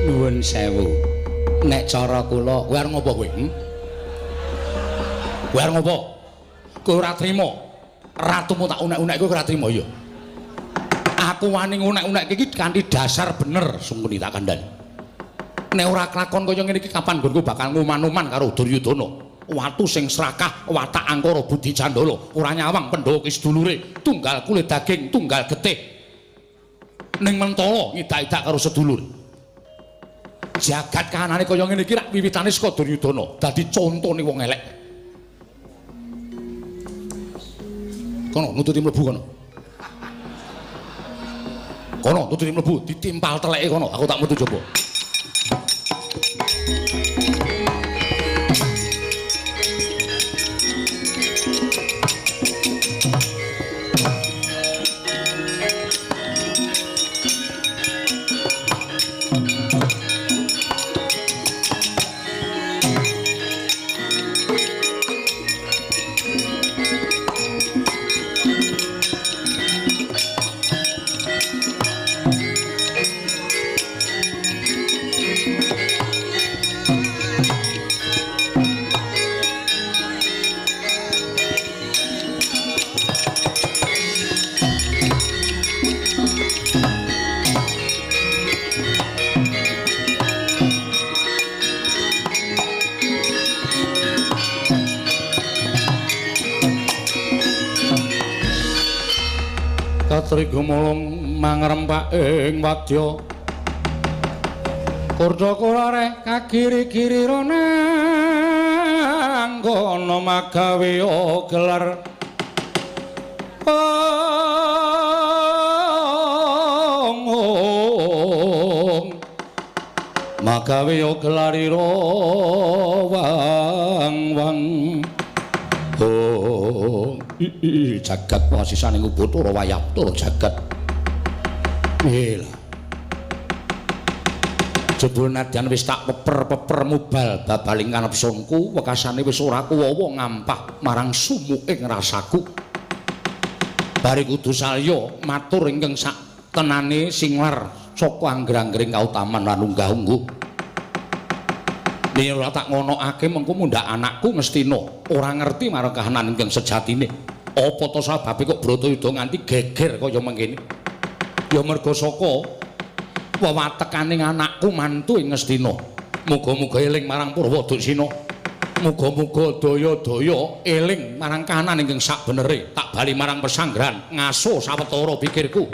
Nuwun sewu. Nek cara kula, kowe arep ngopo kowe? Kowe arep ngopo? Kowe ora trima. Ratumu tak unek-unek kowe ora trima ya. Aku wani ngunek-unek iki kanthi dasar bener sungkuni tak kandhani. Nek ora kelakon kaya ngene iki kapan nggonku bakal nguman-uman karo Duryudana. Watu sing srakah, watak angkara budi candala, ora nyawang Pandhawa ki sedulure, tunggal kulit daging, tunggal getih. Ning mentala ngidak-idak karo sedulur. Jagat kahanane kaya ngene iki rak wiwitane saka Duryudana, dadi contone wong elek. Kono nututi mlebu kono. Kono nututi mlebu, ditimpal teleke kono, aku tak metu coba. Katrigumulung mangrempak ing wadya kurda kurareh kagiri-giri ronanggana magawe gelar ong magawe gelarira wang wang. Oh, jagat wasisaning Ubathara Wayabtara jagat. Lah. Jebul nadyan wis tak peper-peper mubal babaling kanepsunku, wekasane wis ora kuwawa ngampah marang sumuking rasaku. Bari kudu salya matur ingkang sak tenane singlar saka angger-anggering kautaman lan unggah-ungguh. Nek ora tak ngonokake mengko mundhak anakku Ngastina ora ngerti marang kahanan ingkang sejatine. Apa to sababe kok Bratayuda nganti geger kaya mengkene? Ya merga saka wewatekaning anakku mantu ing Ngastina. Muga-muga eling marang Purwa Duksina. Muga-muga daya-daya eling marang kahanan ingkang sakbenere. Tak bali marang pesanggrahan ngaso sawetara pikirku.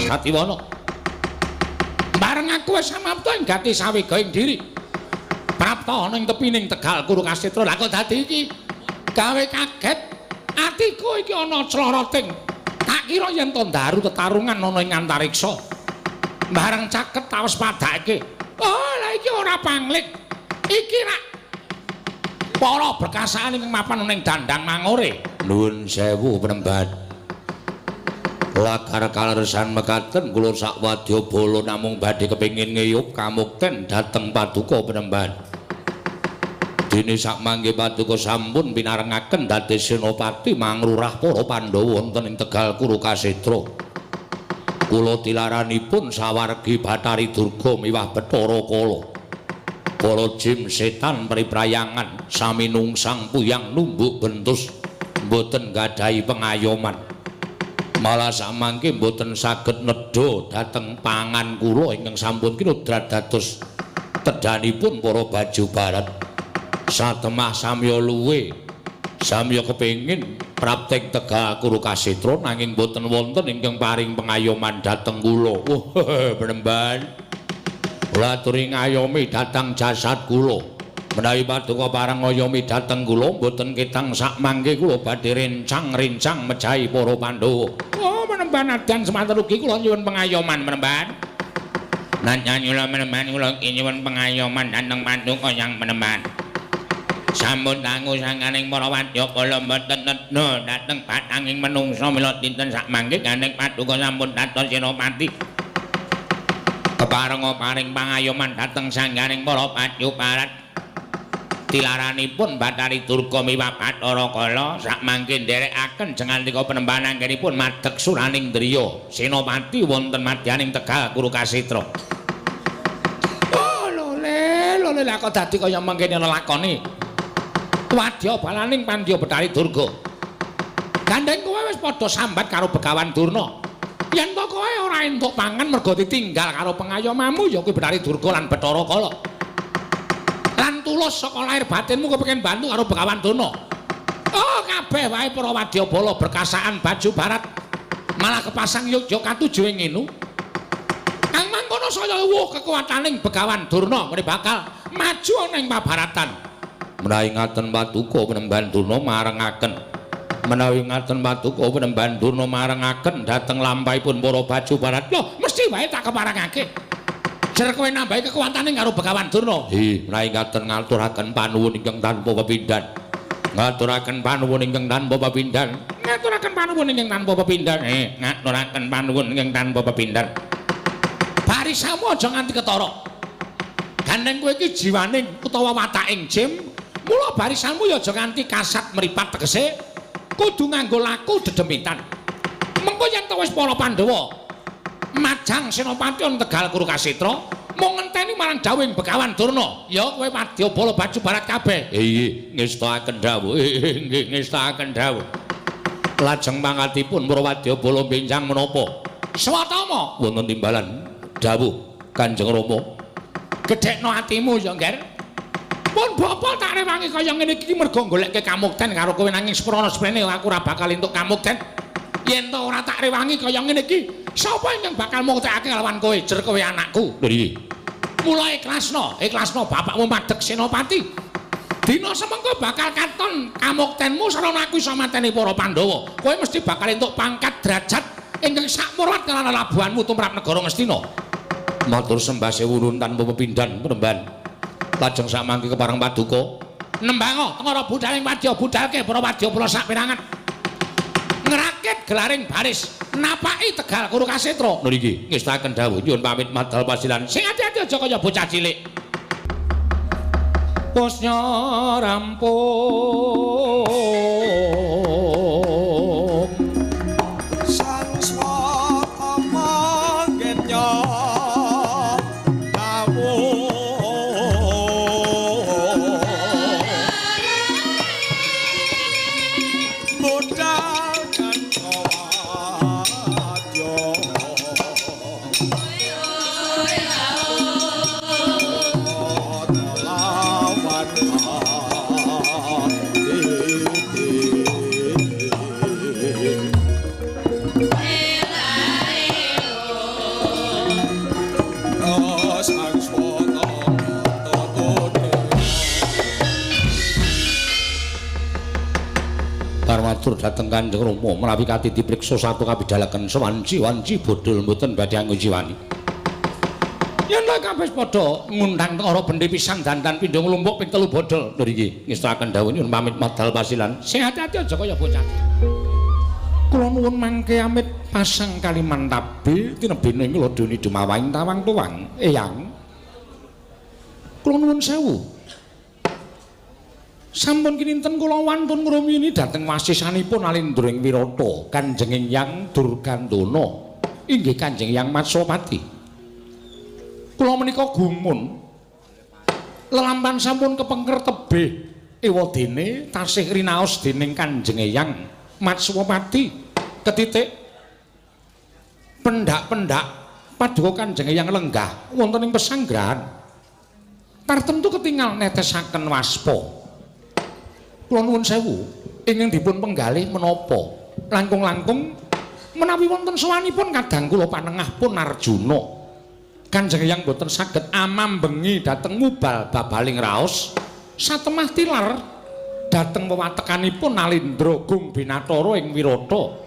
Satiwana. Bareng aku wis samapta ing gati sawega ing diri. Prapta ana ing tepining Tegal Kurukasetra. Lah kok dadi iki gawe kaget atiku iki ana cloroting. Tak kira yen to ndaru tetarungan ana ing antariksa. Bareng caket tak waspadake. Oh, lah iki ora panglik. Iki rak para berkasaan ing mapan ning dandang mangore. Nuwun sewu penemban. Lakar kaleresan mekaten kula sakwadya bala namung badhe kepengin ngeyup kamukten dhateng paduka penemban. Dene sakmangke paduka sampun pinarengaken dados senopati mangrurah para Pandhawa wonten ing Tegal Kurukasetra. Kula tilaranipun sawargi Bathari Durga miwah Bathara Kala. Para jim setan priprayangan sami nungsang puyang numbuk bentus mboten gadhahi pengayoman. Malah samangke mboten saged nedha dhateng pangan kula ingkang sampun kinodrat dados tedhanipun para baju barat. Satemah samya luwe, samya kepengin prapting Tegal Kurukasetra nanging boten wonten ingkang paring pengayoman dhateng kula. Wah, penemban. Kula aturi ngayomi dhateng jasad kula. Menawi paduka pareng ngayomi dhateng kula boten ketang sakmangke kula badhe rencang-rencang mejahi para Pandhawa. Oh, penemban adan semanten ugi kula nyuwun pengayoman penemban. Nanya kula penemban kula nyuwun pengayoman dhateng paduka yang penemban. Sampun dangu sanganing para wadyabala mboten nedha dhateng batanging menungsa mila dinten sakmangke gandeng paduka sampun dados senopati. Keparenga paring pangayoman dhateng sangganing para padyuparat. Tilaranipun Bathari Durga miwah Bathara Kala sakmangke nderekaken jengandika penemban anggenipun madeg suraning driya senopati wonten madyaning Tegal Kurukasetra. Oh, lole, lole lha kok dadi kaya mangkene lelakone. Wadya balaning pandya Bathari Durga. Gandeng kowe wis padha sambat karo Begawan Durna. Yen to kowe ora entuk pangan mergo ditinggal karo pengayomamu ya kuwi Bathari Durga lan Bathara Kala. Lan tulus saka lahir batinmu kepengin bantu karo Begawan Durna. Oh, kabeh wae para wadyabala berkasaan baju barat malah kepasang yogya katuju ing ngenu. Kang mangkono saya wuh kekuataning Begawan Durna ngene bakal maju ana ing pabaratan. Menawi ngaten paduka penemban Durna marengaken. Menawi ngaten paduka penemban Durna marengaken dhateng lampahipun para baju barat. Loh, mesti wae tak keparengake. Jer kowe nambahi kekuatane karo Begawan Durna. Hi, menawi ngaten ngaturaken panuwun ingkang tanpa pepindhan. Ngaturaken panuwun ingkang tanpa pepindhan. Ngaturaken panuwun ingkang tanpa pepindhan. Ngaturaken panuwun ingkang tanpa pepindhan. Barisamu aja nganti ketara. Gandeng kowe iki jiwaning utawa wataking jim. Mula barisanmu ya aja nganti kasat mripat tegese kudu nganggo laku dedemitan. Mengko yen to wis para Pandhawa majang senopati ana Tegal Kurukasetra mung ngenteni marang dawuhing Begawan Durna, ya kowe wadyabala baju barat kabeh. Iya, ngestakaken dawuh. Nggih, ngestakaken dawuh. Lajeng pangkatipun para wadyabala benjang menapa? Swatama wonten timbalan dawuh Kanjeng Rama. Gedhekno atimu ya, Ngger. Pun bapa tak rewangi kaya ngene iki mergo golekke kamukten karo kowe nanging seprana seprene aku ora bakal entuk kamukten. Yen to ora tak rewangi kaya ngene iki, sapa ingkang bakal muktekake kalawan kowe? Jer kowe anakku. Lho iki. Mula ikhlasno, ikhlasno bapakmu madeg senopati. Dina semengko bakal katon kamuktenmu sarana aku iso mateni para Pandhawa. Kowe mesti bakal entuk pangkat derajat ingkang sakmurwat lan labuhanmu tumrap negara Ngastina. Matur sembah sewurun tanpa pepindhan penemban. Lajeng samangke kepareng paduka nembango tengara budhaling wadya budhalke para wadyabala saperangan ngrakit gelaring baris napaki Tegal Kurukasetra. Lho iki ngestakaken dawuh nyuwun pamit madal pasilan. Sing ati-ati aja kaya bocah cilik. Posnya rampung sang swatama genya Matur dhateng Kanjeng Rama menawi kati dipriksa satu kabidalaken sewanci-wanci bodhol mboten badhe angujiwani. Yen ta kabeh padha ngundang tengara bendi pisan dandan pindho nglumpuk ping 3 bodhol. Lho iki ngestakaken dawuh nyuwun pamit madal pasilan. Sing ati-ati aja kaya bocah. Kula nuwun mangke amit pasang Kalimantabe tinebene ing ladoni dumawaing tawang tuwang. Eyang. Kula nuwun sewu. Sampun kininten kula wantun ngrumiyini dhateng wasisanipun Alindra ing Wirata Kanjeng Hyang Durgandana inggih Kanjeng Hyang Matswapati. Kula menika gumun lelampan sampun kepengker tebih ewadene tasih rinaos dening Kanjeng Hyang Matswapati ketitik pendak-pendak paduka Kanjeng Hyang lenggah wonten ing pesanggrahan. Tartemtu ketingal netesaken waspa. Kula nuwun sewu, ingkang dipun penggalih menapa? Langkung-langkung menawi wonten sowanipun kadang kula panengah pun Arjuna. Kanjeng Eyang boten saged amambengi dhateng mubal babaling raos satemah tilar dhateng wewatekanipun Nalindra Gung Binatara ing Wirata.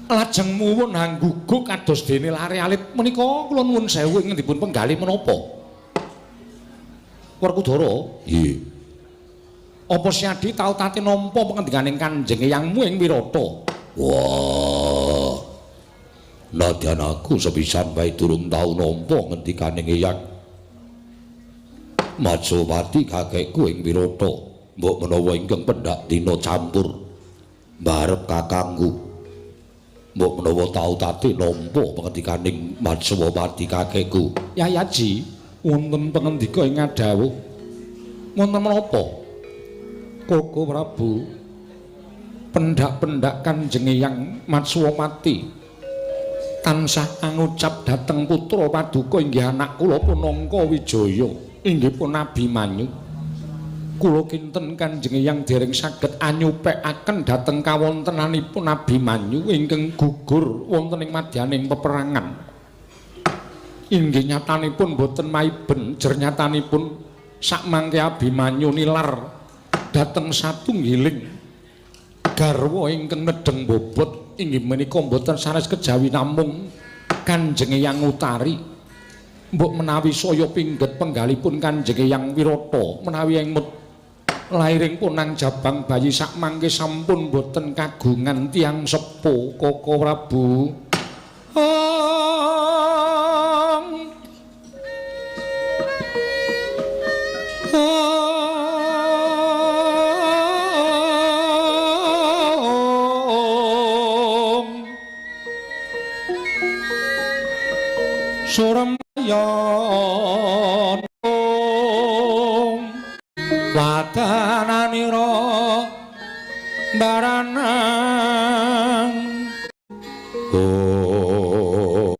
Lajeng muwun hangguguk kados dene lare alit menika kula nuwun sewu ingkang dipun penggalih menapa? Werkudara, nggih. Apa Siadi tau tate nampa pengendikaning Kanjeng Eyangmu ing Wirata? Wah. Nadyan aku sepisan wae durung tau nampa ngendikaning Eyang. Matsawati kakekku ing Wirata, mbok menawa ingkang pendak dina campur mbarep kakangku. Mbok menawa tau tate nampa pengendikaning Matsawati kakekku. Yayaji, wonten pengendika ing ngadhawuh. Wonten menapa? Koko Prabu, pendak-pendak Kanjeng Eyang Matswamati tansah angucap dhateng putra paduka inggih anak kula Punangka Wijaya, inggih pun Abimanyu. Kula kinten Kanjeng Eyang dereng saged anyupekaken dhateng kawontenanipun Abimanyu ingkang gugur wonten ing madyaning peperangan. Inggih nyatanipun boten maiben, jer nyatanipun sakmangke Abimanyu nilar dhateng satunggiling garwa ingkang nedheng bobot inggih menika boten sanes kejawi namung Kanjeng Eyang Utari. Mbok menawi saya pingget penggalipun Kanjeng Eyang Wirata menawi emut lairing punang jabang bayi sakmangke sampun boten kagungan tiyang sepuh. Koko Prabu, Suramayan wadananira baranang. Oh,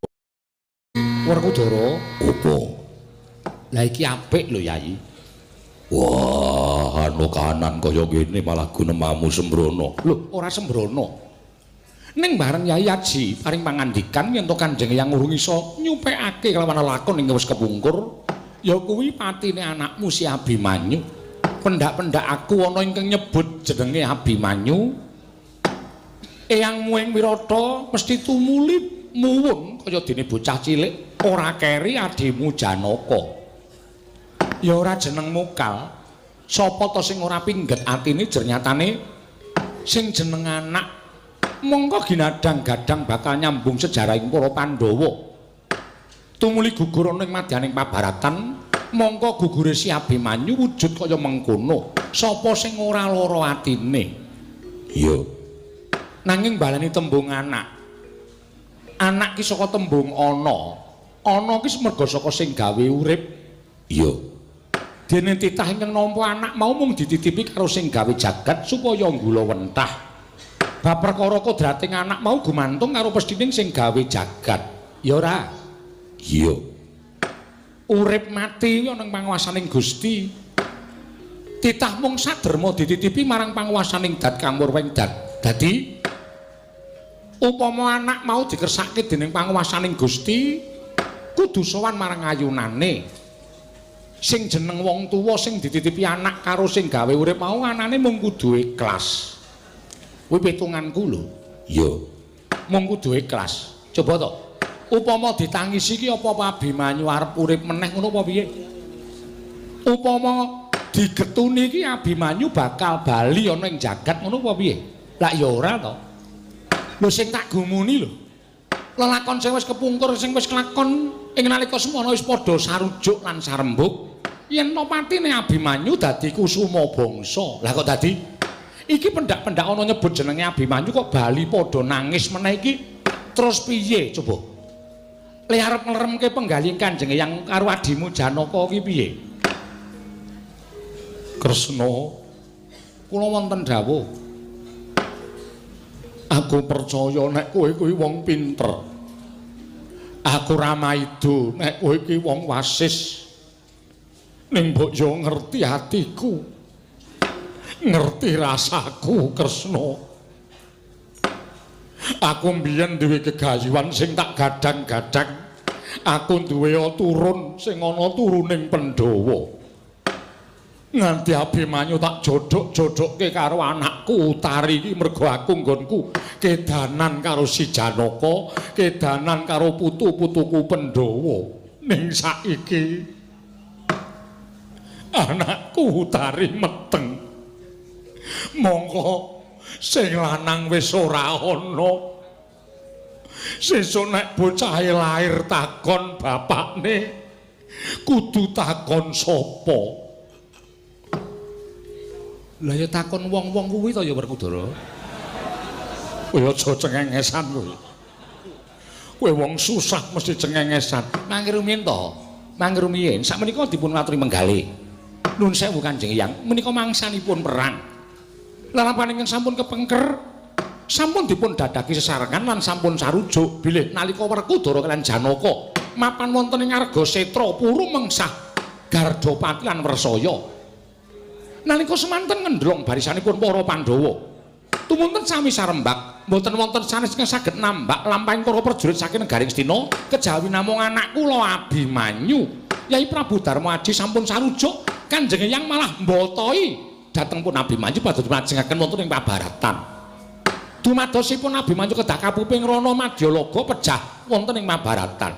Werkudara, opo? Lah iki apik lho Yayi. Wah, anu kahanan kaya ngene malah gunemamu sembrono. Lho, ora sembrono. Ning bareng Yai Aji paring pangandikan yen to Kanjeng Eyang urung iso nyupekake kelawan lakon ing wis kepungkur, ya kuwi patine anakmu si Abimanyu. Pendak-pendak aku ana ingkang nyebut jenenge Abimanyu. Eyangmu ing Wirata mesti tumuli muwun kaya dene bocah cilik, ora keri adimu Janaka. Ya ora jeneng mokal. Sapa to sing ora pingget atine jer nyatane sing jeneng anak mongko ginadang gadang bakal nyambung sejarahing para Pandhawa. Tumuli gugur ana ing madyaning pabaratan, mongko gugure si Abimanyu wujud kaya mengkono. Sapa sing ora lara atine? Iya. Nanging baleni tembung anak. Anak ki saka tembung ana. Ana ki merga saka sing gawe urip. Iya. Dene titah ingkang nampa anak mau mung dititipi karo sing gawe jagat supaya nggula wentah. Bab perkara kodrating anak mau gumantung karo pesthining sing gawe jagat. Ya ora? Iya. Urip mati ana ing panguwasaning Gusti. Titah mung saderma dititipi marang panguwasaning dat kang murweng dat. Dadi upama anak mau dikersake dening panguwasaning Gusti, kudu sowan marang ayunane. Sing jeneng wong tuwa sing dititipi anak karo sing gawe urip mau anane mung kudu ikhlas. Kuwi pitunganku lho. Iya. Mung kudu ikhlas. Coba to. Upama ditangisi iki apa Abimanyu arep urip meneh ngono apa piye? Upama digetuni iki Abimanyu bakal bali ana ing jagat ngono apa piye? Lah ya ora to. Lho sing tak gumuni lho. Lelakon sing wis kepungkur sing wis kelakon ing nalika semono wis padha sarujuk lan sarembug yen to patine Abimanyu dadi kusuma bangsa. Lah kok dadi? Iki pendak-pendak ana nyebut jenenge Abimanyu kok bali padha nangis meneh iki terus piye coba? Le arep ngleremke penggalih Kanjeng Eyang karo adimu Janaka iki piye? Kresna, kula wonten dawuh. Aku percaya nek kowe kuwi wong pinter. Aku ra maido nek kowe iki wong wasis. Ning mbok yo ngerti atiku. Ngerti rasaku, Kresna. Aku mbiyen duwe gegayuhan sing tak gadang-gadang. Aku duwe turun sing ana turuning Pandhawa. Nganti Abimanyu tak jodhok-jodhokke karo anakku Utari iki mergo aku nggonku kedanan karo si Janaka, kedanan karo putu-putuku Pandhawa. Ning saiki anakku Utari meteng. Mongko sing lanang wis ora ana. Sesuk nek bocahe lair takon bapakne, kudu takon sapa? Lah ya takon wong-wong kuwi to ya Werkudara. Kowe aja cengengesan kowe. Kowe wong susah mesti cengengesan. Mangke rumiyin to. Mangke rumiyin sakmenika dipun aturi menggalih. Nun sewu Kanjeng Eyang, menika mangsanipun perang. Lelampahan ingkang sampun kepengker sampun dipun dadaki sesarengan lan sampun sarujuk bilih nalika Werkudara kaliyan Janaka mapan wonten ing Argasetra puru mengsah Gardapati lan Wrsaya. Nalika semanten ngendlong barisanipun para Pandhawa, tumunten sami sarembak, mboten wonten sanes ingkang saged nambak lampahing para prajurit saking negaring Astina kejawi namung anak kula Abimanyu. Yai Prabu Darma Aji sampun sarujuk, Kanjeng Eyang malah mbotoi dhateng pun Abimanyu badhe dilajengaken wonten ing pabaratan. Dumadosipun Abimanyu kedah kapuping rana madyalaga pejah wonten ing Mabaratan.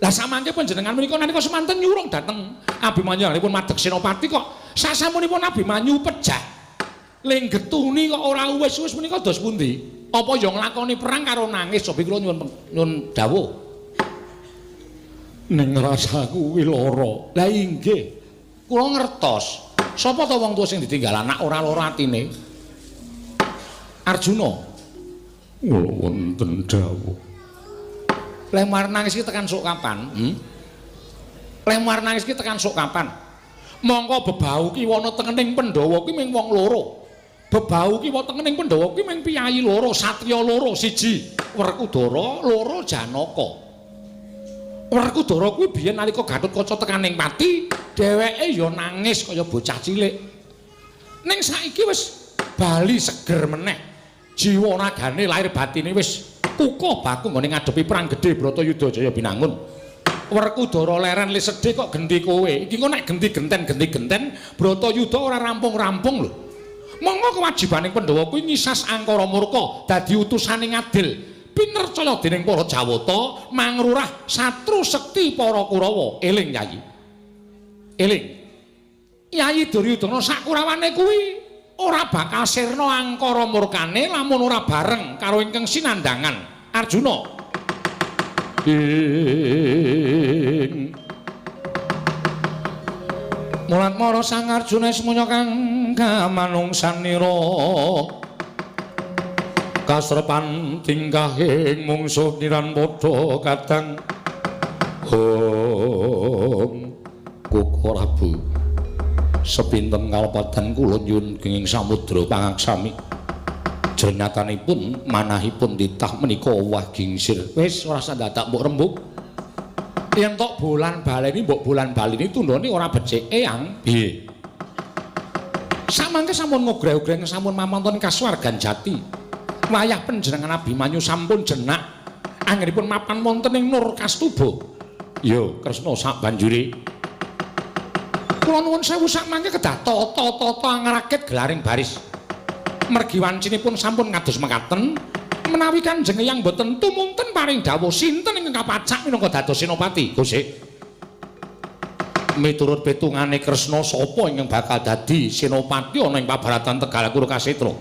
Lah samangke panjenengan menika nalika semanten nyurung dhateng Abimanyu anggenipun madeg senopati kok sasampunipun Abimanyu pejah ling getuni kok ora wis-wis menika dos pundi? Apa ya nglakoni perang karo nangis? Sopi kula nyuwun dawuh. Ning rasaku kuwi lara. Lah inggih, kula ngertos. Sapa to wong tuwa sing ditinggal anak ora lara atine? Arjuna. Kula wonten dawuh. Lemar nangis iki tekan sok kapan? Lemar nangis iki tekan sok kapan? Mongko bebau ki wana tengening Pandhawa ki ming wong loro. Bebau ki wonten tengening Pandhawa ki ming piyayi loro, satriya loro, siji Werkudara, loro Janaka. Werkudara kuwi biyen nalika Gatotkaca tekaning pati, dheweke ya nangis kaya bocah cilik. Ning saiki wis bali seger meneh. Jiwa ragane lahir batine wis kukuh baku nggone ngadepi perang gedhe Bratayuda Jaya Binangun. Werkudara leren le sedih kok genti kowe. Iki engko nek genti genten-genti genten Bratayuda ora rampung-rampung lho. Monggo kewajibaning Pandhawa kuwi ngisas angkara murka dadi utusane ngadil pinercaya dening para Jawata mangrurah satru sekti para Kurawa. Eling Yayi. Eling. Yayi Duryudana sakurawane kuwi ora bakal sirna angkara murkane lamun ora bareng karo ingkang sinandhangan Arjuna. Ing Mulat mara Sang Arjuna semuanya kang kamanungsanira kasrepan tingkahing mungsuh niran padha kadang Hong Kuku Prabu sepinten kalepatan kula nyuwun kenging samudra pangaksami. Jernyatanipun manahipun titah menika owah gingsir. Wis ora usah dadak mbok rembug. Yen tok bolan baleni mbok bolan baleni tundhone ora becik. Eyang, piye? Samangke sampun ngogreh-ogreh sampun mamonton kasuwargan jati. Wayah panjenengan Abimanyu sampun jenak anggenipun mapan wonten ing Nur Kastuba. Ya, Kresna sak banjure. Kula nuwun sewu sakmangke kedah tata-tata angrakit gelaring baris. Mergi wancinipun sampun kados mekaten, menawi Kanjeng Eyang boten tumunten paring dawuh sinten ingkang kapacak minangka dados senopati. Gusik. Miturut petungane Kresna sapa ingkang bakal dadi senopati ana ing pabaratan Tegal Kuru Kasetra?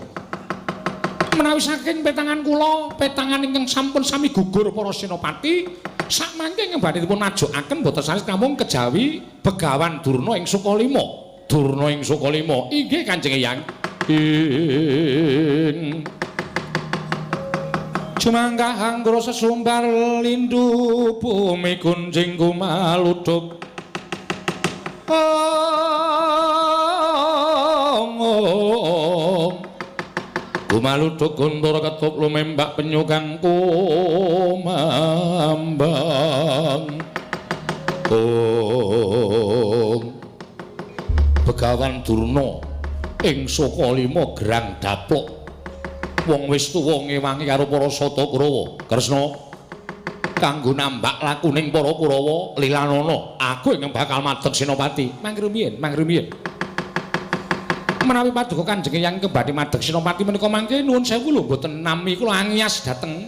Menawi saking petangan kula, petangan ingkang sampun sami gugur para senopati, sakmangke ingkang badhe dipun ajokaken boten sanes namung kejawi Begawan Durna ing Sukalima. Durna ing Sukalima. Inggih Kanjeng Eyang. Ing Jumanggah anggara sesumbar lindu bumi gunjing kumaluduk. Ong Kumaluduk guntur ketup lumembak penyu kang kumambang. Ong Begawan Durna ing Sukalima gerang daplok. Wong wis tuwa ngewangi karo para Sata Kurawa. Kresna kanggo nambak lakuning para Kurawa lilanana, aku ingkang bakal madeg senopati. Mangrumiyin, mangrumiyin. Menawi paduka Kanjeng Eyang ingkang badhe madeg senopati menika mangke nuwun sewu lho mboten nami kula angias dhateng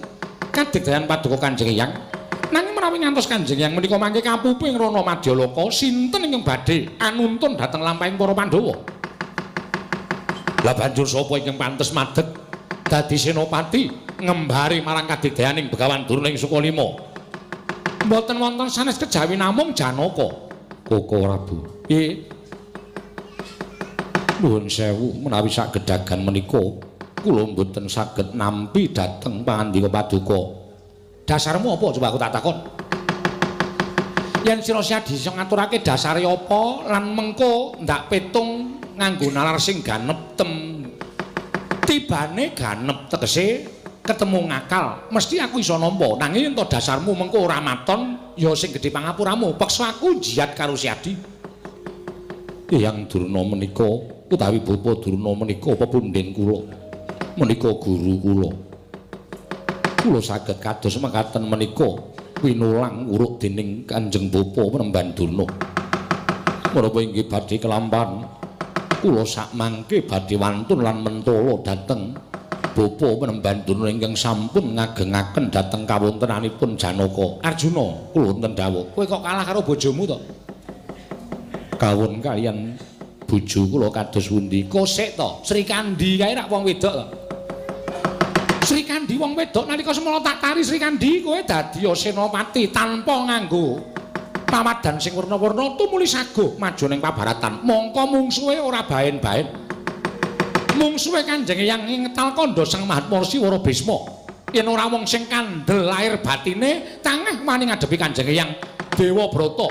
kadigdayan paduka Kanjeng Eyang. Nanging menawi ngantos Kanjeng Eyang menika mangke kapupu ing Rana Madyaloka, sinten ingkang badhe anuntun dhateng lampahing para Pandhawa? Lah banjur sapa ingkang pantes madeg dadi senopati ngembari marang kadigdayaning Begawan Durna ing Sukalima? Mboten wonten sanes kejawi namung Janaka. Koko Prabu. Piye? Nuwun sewu menawi sak gedagan menika kula mboten saged nampi dhateng pangandika paduka. Dasarmu apa coba aku tak takon? Yen sira Siadi iso ngaturake dasare apa lan mengko ndak petung nganggo nalar sing ganep tem tibane ganep tegese ketemu ngakal mesti aku iso nampa. Nanging yen to dasarmu mengko ora maton ya sing gedhe pangapuramu, peksa aku jihad karo Siadi. Eyang Durna menika utawi Bapa Durna menika pepunden kula, menika guru kula. Kula saged kados mekaten menika winulang uruk dening Kanjeng Bapa Penemban Durna. Menapa inggih badhe kelampahan kula sakmangke badhe wantun lan mentala dhateng Bapa Penemban Durna ingkang sampun ngagengaken dhateng kawontenanipun Janaka. Arjuna, kula wonten dawuh. Kowe kok kalah karo bojomu to? Kawon kalian bojo kula kados pundi? Kosek to, Srikandhi kae rak wong wedok to. Srikandhi wong wedok nalika semana tak tari Srikandhi kowe dadi senopati tanpa nganggo pawadan sing werna-werna tumuli saguh maju ning pabaratan. Mongko mungsuhe ora baen-baen. Mungsuhe Kanjeng Eyang ngetal kandha Sang Mahatma Rsi Wara Bisma. Yen ora wong sing kandel lahir batine tangeh wani ngadepi Kanjeng Eyang Dewa Brata.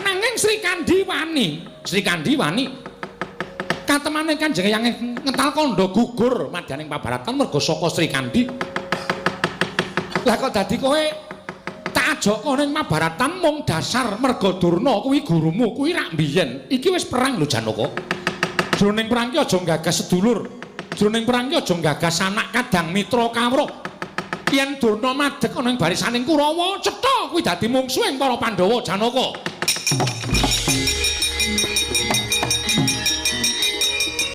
Nanging Srikandhi wani, Srikandhi wani. Katemane Kanjeng Eyang ngetal kandha gugur madyaning pabaratan merga saka Srikandhi. Lah kok dadi kowe tak ajaka ning mabaratan mung dasar merga Durna kuwi gurumu kuwi rak mbiyen. Iki wis perang lho Janaka. Jroning perang ki aja nggagas sedulur. Jroning perang ki aja nggagas anak kadang mitra kawruh. Yen Durna madeg ana ing barisaning Kurawa, cetha kuwi dadi mungsuhing para Pandhawa Janaka.